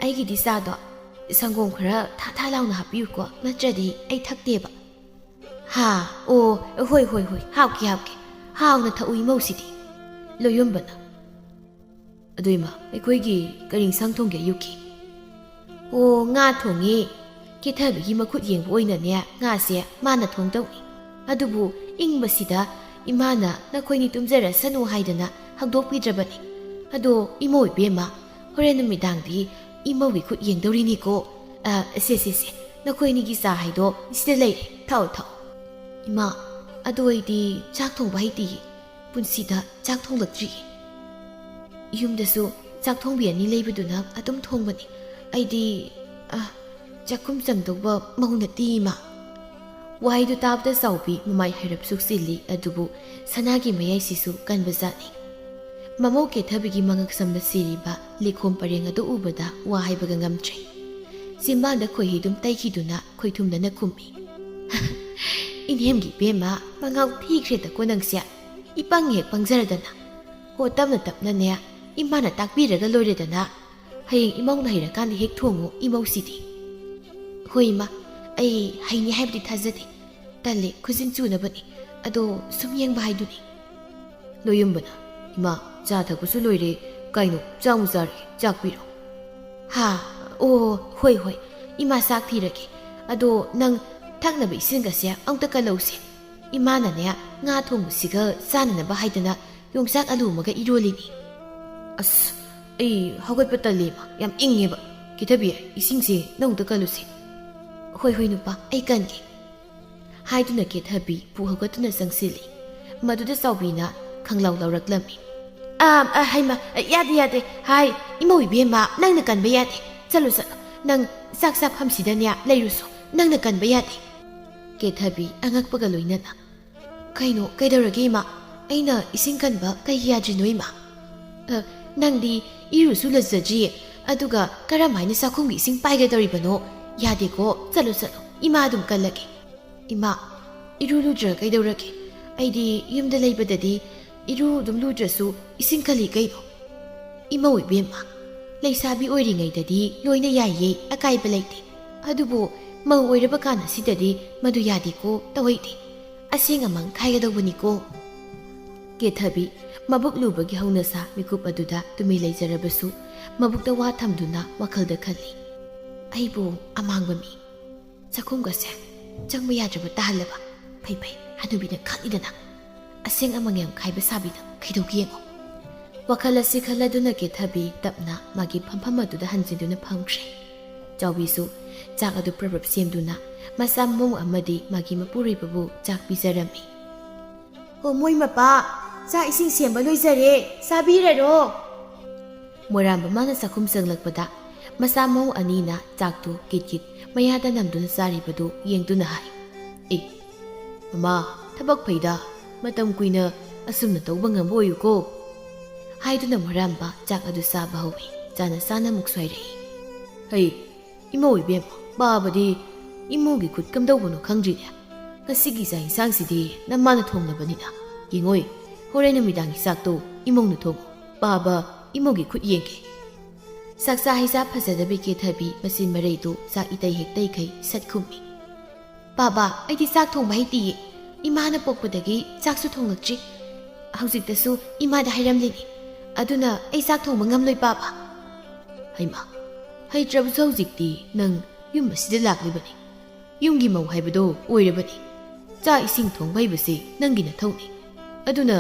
ꯑꯩꯒꯤꯗꯤ ꯆꯥꯗꯣ ꯁꯪꯒꯣꯝ ꯈꯔ ꯊꯥ ꯊꯥ ꯂꯥꯎꯅ ꯍꯥꯞꯄꯤꯌꯨꯀꯣ, ꯅꯠꯇ꯭ꯔꯗꯤ ꯑꯩ ꯊꯛꯇꯦꯕ꯫" "ꯍꯥ, ꯑꯣ, ꯍꯣꯏ, ꯍꯣꯏ, ꯍꯣꯏ, ꯍꯥꯞꯀꯦ, ꯍꯥꯞꯀꯦ꯫ ꯍꯥꯎꯅ ꯊꯛꯎ ꯏꯃꯧꯁꯤꯗꯤ꯫" ꯂꯣꯌꯣꯝꯕꯅ, "ꯑꯗꯨ ꯏꯃꯥ, ꯑꯩꯈꯣꯏꯒꯤ ꯀꯔꯤ ꯏꯟꯁꯥꯡ ꯊꯣꯡꯒꯦ ꯑꯌꯨꯛꯀꯤ?" "ꯑꯣ, ꯉꯥ ꯊꯣꯡꯉꯤ꯫ ꯀꯦꯊꯕꯤꯒꯤ ꯃꯈꯨꯠ ꯌꯦꯡꯕ ꯑꯣꯏꯅꯅꯦ ꯉꯥꯁꯦ ꯃꯥꯅ ꯊꯣꯡꯗꯧꯅꯤ꯫ ꯑꯗꯨꯕꯨ ꯏꯪꯕꯁꯤꯗ ꯏꯃꯥꯅ ꯅꯈꯣꯏꯅꯤ ꯇꯨꯝꯖꯔꯁꯅꯨ ꯍꯥꯏꯗꯅ ꯍꯧꯗꯣꯛꯄꯤꯗ꯭ꯔꯕꯅꯤ꯫ ꯑꯗꯣ ꯏꯃꯧ ꯏꯕꯦꯝꯃ, ꯍꯣꯔꯦꯟ ꯅꯨꯃꯤꯗꯥꯡꯗꯤ ꯏꯃꯧꯒꯤ ꯈꯨꯠ ꯌꯦꯡꯗꯧꯔꯤꯅꯤꯀꯣ꯫ ꯑ, ꯁꯦ, ꯁꯦ, ꯁꯦ, ꯅꯈꯣꯏꯅꯤꯒꯤ ꯆꯥ ꯍꯥꯏꯗꯣ ꯁꯤꯗ ꯂꯩꯔꯦ, ꯊꯛꯑꯣ, ꯊꯛꯑꯣ꯫" "ꯏꯃꯥ, ꯑꯗꯣ ꯑꯩꯗꯤ ꯆꯥꯛ ꯊꯣꯡꯕ ꯍꯩꯇꯤꯌꯦ꯫ ꯄꯨꯟꯁꯤꯗ ꯆꯥꯛ ꯊꯣꯡꯂꯛꯇ꯭ꯔꯤꯌꯦ꯫ ꯌꯨꯝꯗꯁꯨ ꯆꯥꯛ ꯊꯣꯡꯕꯤ ꯑꯅꯤ ꯂꯩꯕꯗꯨꯅ ꯑꯗꯨꯝ ꯊꯣꯡꯕꯅꯤ꯫ ꯑꯩꯗꯤ, ꯑ, ꯆꯥꯛꯈꯨꯝ ꯆꯪꯗꯧꯕ ꯃꯧ ꯅꯠꯇꯦ, ꯏꯃꯥ꯫" ꯋꯥꯍꯩꯗꯨ ꯇꯥꯕꯗ ꯆꯥꯎꯕꯤ ꯃꯃꯥꯏ ꯍꯥꯏꯔꯞ ꯁꯨꯛꯆꯤꯜꯂꯤ, ꯑꯗꯨꯕꯨ ꯁꯅꯥꯒꯤ ꯃꯌꯥꯏꯁꯤꯁꯨ ꯀꯟꯕꯖꯥꯠꯅꯤ꯫ ꯃꯃꯧ ꯀꯦꯊꯕꯤꯒꯤ ꯃꯉꯛ ꯁꯝꯗ ꯁꯤꯔꯤꯕ ꯂꯤꯈꯣꯝ ꯄꯔꯦꯡ ꯑꯗꯨ ꯎꯕꯗ ꯋꯥ ꯍꯥꯏꯕꯒ ꯉꯝꯗ꯭ꯔꯦ꯫ ꯆꯤꯟꯕꯥꯟꯗ ꯈꯣꯏꯍꯤ ꯑꯗꯨꯝ ꯇꯩꯈꯤꯗꯨꯅ ꯈꯣꯏꯊꯨꯝꯅꯅ ꯈꯨꯝꯃꯤ꯫ "ꯏꯅꯦꯝꯒꯤ ꯏꯕꯦꯝꯃ, ꯃꯉꯥꯎ ꯊꯤꯈ꯭ꯔꯦꯗꯀꯣ ꯅꯪꯁꯦ꯫ ꯏꯄꯪ ꯍꯦꯛ ꯄꯪꯖꯔꯗꯅ꯫ ꯍꯣ, ꯇꯞꯅ ꯇꯞꯅꯅꯦ, ꯏꯃꯥꯅ ꯇꯥꯛꯄꯤꯔꯒ ꯂꯣꯏꯔꯦꯗꯅ꯫ ꯍꯌꯦꯡ ꯏꯃꯧꯅ ꯍꯩꯔꯀꯥꯟꯗ ꯍꯦꯛ ꯊꯣꯡꯉꯨ, ꯏꯃꯧꯁꯤꯗꯤ꯫" "ꯍꯣꯏ ꯏꯃꯥ, ꯑꯩ ꯍꯩꯅꯤ ꯍꯥꯏꯕꯗꯤ ꯊꯥꯖꯗꯦ꯫ ꯇꯜꯂꯦ, ꯈꯨꯖꯤꯟ ꯆꯨꯅꯕꯅꯤ꯫ ꯑꯗꯣ ꯁꯨꯝ ꯌꯦꯡꯕ ꯍꯥꯏꯗꯨꯅꯤ꯫ ꯂꯣꯌꯨꯝꯕꯅ, "ꯏꯃꯥ, ꯆꯥ ꯊꯛꯄꯁꯨ ꯂꯣꯏꯔꯦ, ꯀꯩꯅꯣ, ꯆꯥꯛ ꯑꯃꯨꯛ ꯆꯥꯔꯦ, ꯆꯥꯛ ꯄꯤꯔꯣ"꯫ "ꯍꯥ? ꯑꯣ, ꯍꯣꯏ, ꯍꯣꯏ, ꯏꯃꯥ ꯆꯥꯛ ꯊꯤꯔꯒꯦ꯫ ꯑꯗꯣ ꯅꯪ ꯊꯛꯅꯕ ꯏꯁꯤꯡꯒꯁꯦ ꯑꯃꯨꯛꯇ ꯀꯜꯂꯧꯁꯦ꯫ ꯏꯃꯥꯅꯅꯦ, ꯉꯥ ꯊꯣꯡꯕꯁꯤꯒ ꯆꯥꯅꯅꯕ ꯍꯥꯏꯗꯅ ꯌꯣꯡꯆꯥꯛ ꯑꯂꯨ ꯑꯃꯒ ꯏꯔꯣꯜꯂꯤꯅꯤ"꯫ "ꯑꯁ, ꯑꯩ ꯍꯧꯒꯠꯄ ꯇꯜꯂꯦ ꯏꯃꯥ, ꯌꯥꯝ ꯏꯪꯉꯦꯕ꯫ ꯀꯦꯊꯕꯤ, ꯏꯁꯤꯡꯁꯦ ꯅꯪ ꯑꯃꯨꯛꯇ ꯀꯜꯂꯨꯁꯦ"꯫ "ꯍꯣꯏ, ꯍꯣꯏ ꯅꯨꯄꯥ, ꯑꯩ ꯀꯟꯒꯦ"꯫ ꯍꯥꯏꯗꯨꯅ ꯀꯦꯊꯕꯤ ꯄꯨꯛ ꯍꯧꯒꯠꯇꯨꯅ ꯆꯪꯁꯤꯜꯂꯤ꯫ ꯃꯗꯨꯗ ꯆꯥꯎꯕꯤꯅ ꯈꯪꯂꯥꯎ ꯂꯥꯎꯔꯛꯂꯝꯃꯤ꯫ "ꯑꯥ, ꯑ, ꯍꯩꯃ, ꯑ, ꯌꯥꯗꯦ, ꯌꯥꯗꯦ꯫ ꯍꯥꯏ, ꯏꯃꯧ ꯏꯕꯦꯝꯃ, ꯅꯪꯅ ꯀꯟꯕ ꯌꯥꯗꯦ꯫ ꯆꯠꯂꯨ, ꯆꯠꯂꯨ꯫ ꯅꯪ ꯆꯥꯛ ꯆꯥꯐꯝꯁꯤꯗꯅꯦ ꯂꯩꯔꯨꯁꯣ꯫ ꯅꯪꯅ ꯀꯟꯕ ꯌꯥꯗꯦ"꯫ ꯀꯦꯊꯕꯤ ꯑꯉꯛꯄꯒ ꯂꯣꯏꯅꯅ, "ꯀꯩꯅꯣ, ꯀꯩꯗꯧꯔꯒꯦ ꯏꯃꯥ? ꯑꯩꯅ ꯏꯁꯤꯡ ꯀꯟꯕ ꯀꯩꯒꯤ ꯌꯥꯗ꯭ꯔꯤꯅꯣ ꯏꯃꯥ?" "ꯑ, ꯅꯪꯗꯤ ꯏꯔꯨꯁꯨ ꯂꯨꯖꯗ꯭ꯔꯤꯌꯦ, ꯑꯗꯨꯒ ꯀꯔꯝ ꯍꯥꯏꯅ ꯆꯥꯛꯈꯨꯝꯒꯤ ꯏꯁꯤꯡ ꯄꯥꯏꯒꯗꯧꯔꯤꯕꯅꯣ? ꯌꯥꯗꯦꯀꯣ, ꯆꯠꯂꯨ, ꯆꯠꯂꯨ, ꯏꯃꯥ ꯑꯗꯨꯝ ꯀꯜꯂꯒꯦ"꯫ "ꯏꯃꯥ, ꯏꯔꯨ ꯂꯨꯗ꯭ꯔ ꯀꯩꯗꯧꯔꯒꯦ? ꯑꯩꯗꯤ ꯌꯨꯝꯗ ꯂꯩꯕꯗꯗꯤ ꯏꯔꯨ ꯑꯗꯨꯝ ꯂꯨꯗ꯭ꯔꯁꯨ ꯏꯁꯤꯡ ꯀꯜꯂꯤ ꯀꯩꯅꯣ"꯫ "ꯏꯃꯧ ꯏꯕꯦꯝꯃ, ꯂꯩꯁꯥꯕꯤ ꯑꯣꯏꯔꯤꯉꯩꯗꯗꯤ ꯂꯣꯏꯅ ꯌꯥꯏꯌꯦ, ꯑꯀꯥꯏꯕ ꯂꯩꯇꯦ꯫ ꯑꯗꯨꯕꯨ ꯃꯧ ꯑꯣꯏꯔꯕ ꯀꯥꯟ ꯑꯁꯤꯗꯗꯤ ꯃꯗꯨ ꯌꯥꯗꯦꯀꯣ, ꯇꯧꯍꯩꯗꯦ꯫ ꯑꯁꯦꯡ ꯑꯃꯥꯡ ꯈꯥꯏꯒꯗꯧꯕꯅꯤꯀꯣ"꯫ ꯀꯦꯊꯕꯤ ꯃꯕꯨꯛ ꯂꯨꯕꯒꯤ ꯍꯧꯅꯁꯥ ꯃꯤꯀꯨꯞ ꯑꯗꯨꯗ ꯇꯨꯃꯤ ꯂꯩꯖꯔꯕꯁꯨ, ꯃꯕꯨꯛꯇ ꯋꯥ ꯊꯝꯗꯨꯅ ꯋꯥꯈꯜꯗ ꯈꯜꯂꯤ, "ꯑꯩꯕꯨ ꯑꯃꯥꯡꯕ ꯃꯤ, ꯆꯥꯛꯈꯨꯝꯒꯁꯦ ꯆꯪꯕ ꯌꯥꯗ꯭ꯔꯕ ꯇꯥꯍꯜꯂꯕ꯫ ꯐꯩ ꯐꯩ, ꯍꯅꯨꯕꯤꯅ ꯈꯪꯏꯗꯅ꯫ ꯑꯁꯦꯡ ꯑꯃꯥꯡ ꯌꯥꯝ ꯈꯥꯏꯕ ꯁꯥꯕꯤꯗ ꯀꯩꯗꯧꯒꯦ ꯌꯦꯡꯉꯣ"꯫ ꯋꯥꯈꯜ ꯑꯁꯤ ꯈꯜꯂꯗꯨꯅ ꯀꯦꯊꯕꯤ ꯇꯞꯅ ꯃꯥꯒꯤ ꯐꯝꯐꯝ ꯑꯗꯨꯗ ꯍꯟꯖꯤꯟꯗꯨꯅ ꯐꯝꯈ꯭ꯔꯦ꯫ ꯆꯥꯎꯕꯤꯁꯨ ꯆꯥꯛ ꯑꯗꯨ ꯄ꯭ꯔꯞ ꯄ꯭ꯔꯞ ꯁꯦꯝꯗꯨꯅ ꯃꯆꯥ ꯃꯃꯧ ꯑꯃꯗꯤ ꯃꯥꯒꯤ ꯃꯄꯨꯔꯣꯏꯕꯕꯨ ꯆꯥꯛ ꯄꯤꯖꯔꯝꯃꯤ꯫ "ꯍꯣ, ꯃꯣꯏ ꯃꯄꯥ, ꯆꯥꯛ ꯏꯁꯤꯡ ꯁꯦꯝꯕ ꯂꯣꯏꯖꯔꯦ, ꯆꯥꯕꯤꯔꯔꯣ"꯫ ꯃꯣꯏꯔꯥꯝꯕ ꯃꯥꯅ ꯆꯥꯛꯈꯨꯝ ꯆꯪꯂꯛꯄꯗ ꯃꯆꯥ ꯃꯃꯧ ꯑꯅꯤꯅ ꯆꯥꯛꯇꯨ ꯀꯤꯠ ꯀꯤꯠ ꯃꯌꯥꯗ ꯅꯝꯗꯨꯅ ꯆꯥꯔꯤꯕꯗꯨ ꯌꯦꯡꯗꯨꯅ ꯍꯥꯏ, "ꯑꯦ, ꯃꯃꯥ, ꯊꯕꯛ ꯐꯩꯗ, ꯃꯇꯝ ꯀꯨꯏꯅ ꯑꯁꯨꯝꯅ ꯇꯧꯕ ꯉꯝꯕ ꯑꯣꯏꯌꯨꯀꯣ"꯫ ꯍꯥꯏꯗꯨꯅ ꯃꯣꯏꯔꯥꯝꯕ ꯆꯥꯛ ꯑꯗꯨ ꯆꯥꯕ ꯍꯧꯏ꯫ ꯆꯥꯅ ꯆꯥꯅ ꯑꯃꯨꯛ ꯁ꯭ꯋꯥꯏꯔꯛꯏ꯫ "ꯍꯩ, ꯏꯃꯧ ꯏꯕꯦꯝꯃ, ꯄꯥꯕꯗꯤ ꯏꯃꯧꯒꯤ ꯈꯨꯠ ꯀꯝꯗꯧꯕꯅꯣ ꯈꯪꯗ꯭ꯔꯤꯅꯦ꯫ ꯉꯁꯤꯒꯤ ꯆꯥꯛ ꯏꯟꯁꯥꯡꯁꯤꯗꯤ ꯅꯃꯥꯅ ꯊꯣꯡꯂꯕꯅꯤꯅ꯫ ꯌꯦꯡꯉꯣꯏ, ꯍꯣꯔꯦꯟ ꯅꯨꯃꯤꯗꯥꯡꯒꯤ ꯆꯥꯛꯇꯣ ꯏꯃꯧꯅ ꯊꯣꯡꯉꯣ, ꯄꯥꯕ ꯏꯃꯧꯒꯤ ꯈꯨꯠ ꯌꯦꯡꯒꯦ"꯫ ꯆꯥꯛꯆꯥ ꯍꯩꯖꯥ ꯐꯖꯗꯕꯤ ꯀꯦꯊꯕꯤ ꯃꯆꯤꯟ ꯃꯔꯩꯗꯨ ꯆꯥꯛ ꯏꯇꯩ ꯍꯦꯛ ꯇꯩꯈꯩ ꯁꯠ ꯈꯨꯝꯃꯤ꯫ "ꯄꯥꯕ, ꯑꯩꯗꯤ ꯆꯥꯛ ꯊꯣꯡꯕ ꯍꯩꯇꯤꯌꯦ꯫ ꯏꯃꯥꯅ ꯄꯣꯛꯄꯗꯒꯤ ꯆꯥꯛꯁꯨ ꯊꯣꯡꯂꯛꯇ꯭ꯔꯤ꯫ ꯍꯧꯖꯤꯛꯇꯁꯨ ꯏꯃꯥꯗ ꯍꯥꯏꯔꯝꯂꯤꯅꯤ꯫ ꯑꯗꯨꯅ ꯑꯩ ꯆꯥꯛ ꯊꯣꯡꯕ ꯉꯝꯂꯣꯏ, ꯄꯥꯕ꯫ ꯍꯩꯃꯥ, ꯍꯩꯇ꯭ꯔꯕꯁꯨ ꯍꯧꯖꯤꯛꯇꯤ ꯅꯪ ꯌꯨꯝ ꯑꯁꯤꯗ ꯂꯥꯛꯂꯤꯕꯅꯤ꯫ ꯌꯨꯝꯒꯤ ꯃꯧ ꯍꯥꯏꯕꯗꯣ ꯑꯣꯏꯔꯕꯅꯤ꯫ ꯆꯥꯛ ꯏꯁꯤꯡ ꯊꯣꯡꯕ ꯍꯩꯕꯁꯤ ꯅꯪꯒꯤ ꯅꯊꯧꯅꯤ꯫ ꯑꯗꯨꯅ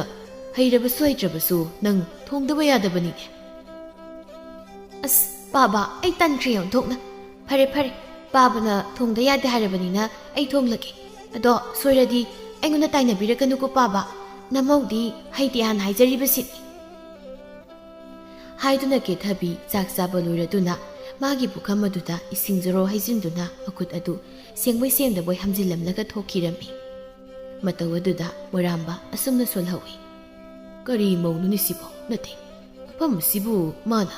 ꯍꯩꯔꯕꯁꯨ ꯍꯩꯇ꯭ꯔꯕꯁꯨ ꯅꯪ ꯊꯣꯡꯗꯕ ꯌꯥꯗꯕꯅꯤꯅꯦ꯫ ꯑꯁ, ꯄꯥꯕ, ꯑꯩ ꯇꯟꯈ꯭ꯔꯦ ꯑꯣꯟꯊꯣꯛꯅ꯫ ꯐꯔꯦ, ꯐꯔꯦ, ꯄꯥꯕꯅ ꯊꯣꯡꯗ ꯌꯥꯗꯦ ꯍꯥꯏꯔꯕꯅꯤꯅ ꯑꯩ ꯊꯣꯡꯂꯒꯦ꯫ ꯑꯗꯣ ꯁꯣꯏꯔꯗꯤ ꯑꯩꯉꯣꯟꯗ ꯇꯥꯏꯅꯕꯤꯔꯛꯀꯅꯨꯀꯣ, ꯄꯥꯕ꯫ ꯅꯃꯧꯗꯤ ꯍꯩꯇꯦ ꯍꯥꯟꯅ ꯍꯥꯏꯖꯔꯤꯕꯁꯤꯅꯤ꯫ ꯍꯥꯏꯗꯨꯅ ꯀꯦꯊꯕꯤ ꯆꯥꯛ ꯆꯥꯕ ꯂꯣꯏꯔꯗꯨꯅ ꯃꯥꯒꯤ ꯄꯨꯈꯝ ꯑꯗꯨꯗ ꯏꯁꯤꯡ ꯖꯣꯔꯣ ꯍꯩꯖꯤꯟꯗꯨꯅ ꯃꯈꯨꯠ ꯑꯗꯨ ꯁꯦꯡꯕꯣꯏ ꯁꯦꯡꯗꯕꯣꯏ ꯍꯥꯝꯖꯤꯜꯂꯝꯂꯒ ꯊꯣꯛꯈꯤꯔꯝꯃꯤ꯫ ꯃꯇꯧ ꯑꯗꯨꯗ ꯃꯣꯏꯔꯥꯝꯕ ꯑꯁꯨꯝꯅ ꯁꯣꯜꯍꯧꯏ꯫ "ꯀꯔꯤ ꯃꯧꯅꯣꯅꯦ ꯁꯤꯕꯣ? ꯅꯠꯇꯦ, ꯃꯐꯝ ꯑꯁꯤꯕꯨ ꯃꯥꯅ,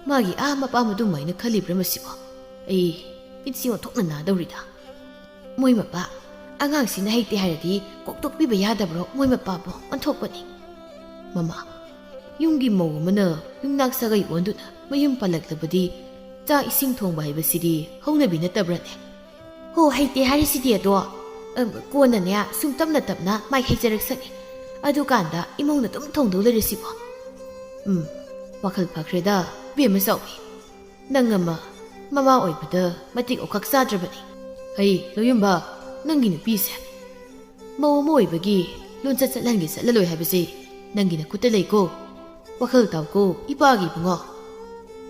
ꯃꯥꯒꯤ ꯑꯥ ꯃꯄꯥꯝ ꯑꯗꯨꯃꯥꯏꯅ ꯈꯜꯂꯤꯕ꯭ꯔꯥ ꯃꯁꯤꯕꯣ? ꯑꯩ ꯃꯤꯠꯁꯤ ꯑꯣꯟꯊꯣꯛꯅ ꯅꯥꯗꯧꯔꯤꯗ꯫ ꯃꯣꯏ ꯃꯄꯥ, ꯑꯉꯥꯡꯁꯤꯅ ꯍꯩꯇꯦ ꯍꯥꯏꯔꯗꯤ ꯀꯣꯛ ꯇꯣꯛꯄꯤꯕ ꯌꯥꯗꯕ꯭ꯔꯣ? ꯃꯣꯏ ꯃꯄꯥꯕꯨ ꯑꯣꯟꯊꯣꯛꯄꯅꯤ꯫ ꯃꯃꯥ, ꯌꯨꯝꯒꯤ ꯃꯧ ꯑꯃꯅ ꯌꯨꯝꯅꯥꯛ ꯁꯥꯒꯩ ꯑꯣꯟꯗꯨꯅ ꯃꯌꯨꯝ ꯄꯥꯜꯂꯛꯂꯕꯗꯤ ꯆꯥꯛ ꯏꯁꯤꯡ ꯊꯣꯡꯕ ꯍꯥꯏꯕꯁꯤꯗꯤ ꯍꯧꯅꯕꯤ ꯅꯠꯇꯕ꯭ꯔꯅꯦ?" "ꯍꯣ, ꯍꯩꯇꯦ ꯍꯥꯏꯔꯤꯁꯤꯗꯤ ꯑꯗꯣ, ꯑꯝ, ꯀꯣꯟꯅꯅꯦ ꯁꯨꯝ ꯇꯞꯅ ꯇꯞꯅ ꯃꯥꯏ ꯍꯩꯖꯔꯛꯁꯅꯤ꯫ ꯑꯗꯨꯀꯥꯟꯗ ꯏꯃꯧꯅ ꯑꯗꯨꯝ ꯊꯣꯡꯗꯧ ꯂꯩꯔꯁꯤꯕꯣ?" "ꯎꯝ, ꯋꯥꯈꯜ ꯐꯈ꯭ꯔꯦꯗ, ꯕꯦꯝꯃ ꯆꯥꯎꯕꯤ꯫ ꯅꯪ ꯑꯃ ꯃꯃꯥ ꯑꯣꯏꯕꯗ ꯃꯇꯤꯛ ꯑꯣꯈꯛ ꯆꯥꯗ꯭ꯔꯕꯅꯤ꯫ ꯍꯩ, ꯂꯣꯌꯨꯝꯕ, ꯅꯪꯒꯤ ꯅꯨꯄꯤꯁꯦ ꯃꯧ ꯑꯃ ꯑꯣꯏꯕꯒꯤ ꯂꯣꯟꯆꯠ ꯆꯠꯍꯟꯒꯦ ꯆꯠꯂꯂꯣꯏ ꯍꯥꯏꯕꯁꯦ ꯅꯪꯒꯤ ꯅꯈꯨꯠꯇ ꯂꯩꯀꯣ꯫ ꯋꯥꯈꯜ ꯇꯥꯎꯀꯣ, ꯏꯄꯥꯒꯤ ꯏꯕꯨꯡꯉꯣ꯫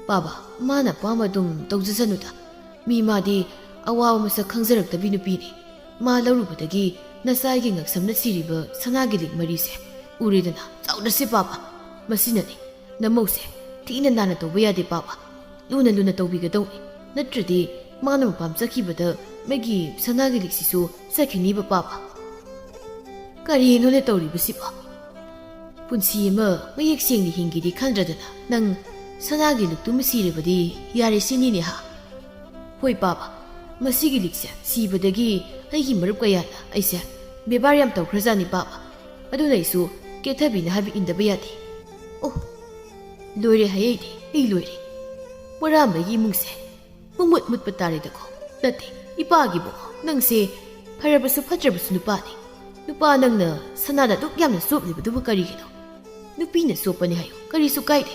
ꯄꯥꯕ, ꯃꯥꯅ ꯑꯄꯥꯝꯕ ꯑꯗꯨꯝ ꯇꯧꯖꯁꯅꯨꯗ꯫ ꯃꯤ ꯃꯥꯗꯤ ꯑꯋꯥꯕ ꯃꯁꯛ ꯈꯪꯖꯔꯛꯇꯕꯤ ꯅꯨꯄꯤꯅꯤ꯫ ꯃꯥ ꯂꯧꯔꯨꯕꯗꯒꯤ ꯅꯆꯥꯒꯤ ꯉꯛꯁꯝꯅ ꯁꯤꯔꯤꯕ ꯁꯅꯥꯒꯤ ꯂꯤꯛ ꯃꯔꯤꯁꯦ ꯎꯔꯦꯗꯅ, ꯆꯥꯎꯗ꯭ꯔꯁꯦ ꯄꯥꯕ꯫ ꯃꯁꯤꯅꯅꯤ ꯅꯃꯧꯁꯦ ꯊꯤꯅ ꯅꯥꯟꯅ ꯇꯧꯕ ꯌꯥꯗꯦ ꯄꯥꯕ꯫ ꯂꯨꯅ ꯂꯨꯅ ꯇꯧꯕꯤꯒꯗꯧꯅꯤ꯫ ꯅꯠꯇ꯭ꯔꯗꯤ ꯃꯥꯅ ꯃꯄꯥꯝ ꯆꯠꯈꯤꯕꯗ ꯃꯩꯒꯤ ꯁꯅꯥꯒꯤ ꯂꯤꯛꯁꯤꯁꯨ ꯆꯠꯈꯤꯅꯤꯕ ꯄꯥꯕ꯫ ꯀꯔꯤꯅꯣꯅꯦ ꯇꯧꯔꯤꯕꯁꯤꯕꯣ? ꯄꯨꯟꯁꯤ ꯑꯃ ꯃꯌꯦꯛ ꯁꯦꯡꯅ ꯍꯤꯡꯒꯦꯗꯤ ꯈꯟꯗ꯭ꯔꯗꯅ ꯅꯪ ꯁꯅꯥꯒꯤ ꯂꯤꯛꯇꯨꯃ ꯁꯤꯔꯕꯗꯤ ꯌꯥꯔꯦ ꯁꯤꯅꯤꯅꯦ ꯍꯥ? ꯍꯣꯏ ꯄꯥꯕ, ꯃꯁꯤꯒꯤ ꯂꯤꯛꯁꯦ ꯁꯤꯕꯗꯒꯤ ꯑꯩꯒꯤ ꯃꯔꯨꯞ ꯀꯌꯥꯅ ꯑꯩꯁꯦ ꯕꯦꯕꯥꯔ ꯌꯥꯝ ꯇꯧꯈ꯭ꯔꯖꯥꯠꯅꯤ ꯄꯥꯕ꯫ ꯑꯗꯨꯅ ꯑꯩꯁꯨ ꯀꯦꯊꯕꯤꯅ ꯍꯥꯏꯕ ꯏꯟꯗꯕ ꯌꯥꯗꯦ꯫ ꯑꯣ, ꯂꯣꯏꯔꯦ ꯍꯥꯏ ꯑꯩꯗꯤ, ꯑꯩ ꯂꯣꯏꯔꯦ꯫ ꯃꯣꯔꯥꯝꯕꯒꯤ ꯏꯃꯨꯡꯁꯦ ꯄꯨꯡꯃꯨꯠ ꯃꯨꯠꯄ ꯇꯥꯔꯦꯗꯀꯣ꯫ ꯅꯠꯇꯦ, ꯏꯄꯥꯒꯤꯕꯨ, ꯅꯪꯁꯦ ꯐꯔꯕꯁꯨ ꯐꯠꯇ꯭ꯔꯕꯁꯨ ꯅꯨꯄꯥꯅꯤ꯫ ꯅꯨꯄꯥ ꯅꯪꯅ ꯁꯅꯥꯗ ꯑꯗꯨꯛ ꯌꯥꯝꯅ ꯆꯣꯞꯂꯤꯕꯗꯨꯕꯨ ꯀꯔꯤꯒꯤꯅꯣ? ꯅꯨꯄꯤꯅ ꯆꯣꯞꯄꯅꯤ ꯍꯥꯏꯌꯨ, ꯀꯔꯤꯁꯨ ꯀꯥꯏꯗꯦ꯫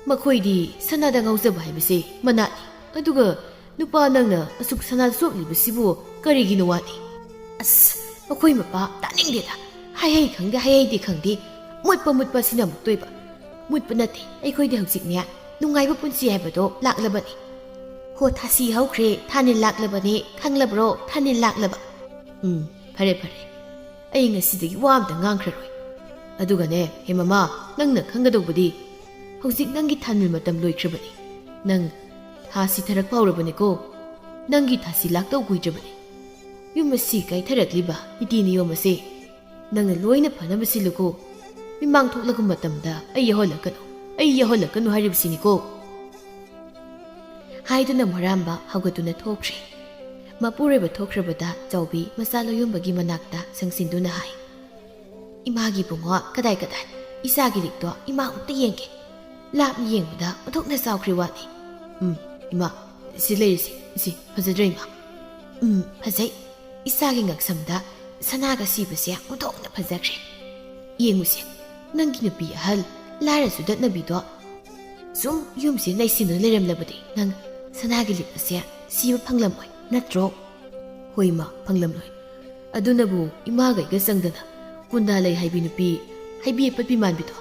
ꯃꯈꯣꯏꯗꯤ ꯁꯅꯥꯗ ꯉꯥꯎꯖꯕ ꯍꯥꯏꯕꯁꯦ ꯃꯅꯥꯠꯅꯤ꯫ ꯑꯗꯨꯒ ꯅꯨꯄꯥ ꯅꯪꯅ ꯑꯁꯨꯛ ꯁꯅꯥꯗ ꯆꯣꯞꯂꯤꯕꯁꯤꯕꯨ ꯀꯔꯤꯒꯤꯅꯣ ꯋꯥꯅꯤ? ꯑꯁ, ꯃꯈꯣꯏ ꯃꯄꯥ ꯇꯥꯅꯤꯡꯗꯦꯗ꯫ ꯍꯥꯏꯍꯩ ꯈꯪꯗꯦ, ꯍꯥꯏꯍꯩꯗꯦ ꯈꯪꯗꯦ꯫ ꯃꯨꯠꯄ ꯃꯨꯠꯄ ꯁꯤꯅ ꯑꯃꯨꯛꯇꯣꯏꯕ꯫ ꯃꯨꯠꯄ ꯅꯠꯇꯦ, ꯑꯩꯈꯣꯏꯗꯤ ꯍꯧꯖꯤꯛꯅꯦ ꯅꯨꯡꯉꯥꯏꯕ ꯄꯨꯟꯁꯤ ꯍꯥꯏꯕꯗꯣ ꯂꯥꯛꯂꯕꯅꯤ꯫ ꯍꯣ, ꯊꯥꯁꯤ ꯍꯧꯈ꯭ꯔꯦ, ꯊꯥꯅꯤꯜ ꯂꯥꯛꯂꯕꯅꯤ, ꯈꯪꯂꯕ꯭ꯔꯣ? ꯊꯥꯅꯤꯜ ꯂꯥꯛꯂꯕ꯫ ꯎꯝ, ꯐꯔꯦ ꯐꯔꯦ, ꯑꯩ ꯉꯁꯤꯗꯒꯤ ꯋꯥ ꯑꯝꯇ ꯉꯥꯡꯈ꯭ꯔꯔꯣꯏ꯫ ꯑꯗꯨꯒꯅꯦ, ꯍꯦ ꯃꯃꯥ, ꯅꯪꯅ ꯈꯪꯒꯗꯧꯕꯗꯤ ꯍꯧꯖꯤꯛ ꯅꯪꯒꯤ ꯊꯥꯅꯤꯜ ꯃꯇꯝ ꯂꯣꯏꯈ꯭ꯔꯕꯅꯤ꯫ ꯅꯪ ꯊꯥ ꯁꯤꯊꯔꯛ ꯐꯥꯎꯔꯕꯅꯤꯀꯣ꯫ ꯅꯪꯒꯤ ꯊꯥꯁꯤ ꯂꯥꯛꯇꯧ ꯀꯨꯏꯗ꯭ꯔꯕꯅꯤ꯫ ꯌꯨꯝ ꯑꯁꯤ ꯀꯥꯏꯊꯔꯛꯂꯤꯕ ꯅꯤꯇꯤ ꯅꯤꯌꯣꯝ ꯑꯁꯦ ꯅꯪꯅ ꯂꯣꯏꯅ ꯐꯅꯕ ꯁꯤꯜꯂꯨꯀꯣ꯫ ꯃꯤꯃꯥꯡ ꯊꯣꯛꯂꯛꯄ ꯃꯇꯝꯗ ꯑꯩ ꯌꯥꯎꯍꯜꯂꯛꯀꯅꯨ, ꯑꯩ ꯌꯥꯎꯍꯜꯂꯛꯀꯅꯨ ꯍꯥꯏꯔꯤꯕꯁꯤꯅꯤꯀꯣ꯫ ꯍꯥꯏꯗꯨꯅ ꯃꯣꯔꯥꯝꯕ ꯍꯧꯒꯠꯇꯨꯅ ꯊꯣꯛꯈ꯭ꯔꯦ꯫ ꯃꯄꯨꯔꯣꯏꯕ ꯊꯣꯛꯈ꯭ꯔꯕꯗ ꯆꯥꯎꯕꯤ ꯃꯆꯥ ꯂꯣꯌꯨꯝꯕꯒꯤ ꯃꯅꯥꯛꯇ ꯆꯪꯁꯤꯟꯗꯨꯅ ꯍꯥꯏ, "ꯏꯃꯥꯒꯤ ꯏꯕꯨꯡꯉꯣ, ꯀꯗꯥꯏ ꯀꯗꯥꯏ? ꯏꯆꯥꯒꯤ ꯂꯤꯛꯇꯣ ꯏꯃꯥ ꯑꯃꯨꯛꯇ ꯌꯦꯡꯒꯦ꯫ ꯂꯥꯞꯅ ꯌꯦꯡꯕꯗ ꯑꯣꯟꯊꯣꯛꯅ ꯆꯥꯎꯈ꯭ꯔꯦ ꯋꯥꯅꯤ꯫ ꯎꯝ, ꯏꯃꯥ, ꯁꯤ ꯂꯩꯔꯤꯁꯦ, ꯁꯤ ꯐꯖꯗ꯭ꯔꯣ ꯏꯃꯥ?" "ꯎꯝ, ꯐꯖꯩ꯫ ꯏꯆꯥꯒꯤ ꯉꯛꯁꯝꯗ ꯁꯅꯥꯒ ꯁꯤꯕꯁꯦ ꯑꯣꯟꯊꯣꯛꯅ ꯐꯖꯈ꯭ꯔꯦ꯫ ꯌꯦꯡꯉꯨꯁꯦ, ꯅꯪꯒꯤ ꯅꯨꯄꯤ ꯑꯍꯜ ꯂꯥꯏꯔ ꯆꯨꯗꯠꯅꯕꯤꯗꯣ ꯁꯨꯝ ꯌꯨꯝꯁꯦ ꯅꯩꯁꯤꯟꯗꯨꯅ ꯂꯩꯔꯝꯂꯕꯗꯤ ꯅꯪ ꯁꯅꯥꯒꯤ ꯂꯤꯛ ꯑꯁꯦ ꯁꯤꯕ ꯐꯪꯂꯝꯃꯣꯏ, ꯅꯠꯇ꯭ꯔꯣ?" "ꯍꯣꯏ ꯏꯃꯥ, ꯐꯪꯂꯝꯂꯣꯏ꯫ ꯑꯗꯨꯅꯕꯨ ꯏꯃꯥꯒ ꯑꯩꯒ ꯆꯪꯗꯅ ꯀꯨꯟꯗꯥ ꯂꯩ ꯍꯥꯏꯕꯤ ꯅꯨꯄꯤ, ꯍꯩꯕꯤ ꯑꯄꯠꯄꯤ ꯃꯥꯟꯕꯤꯗꯣ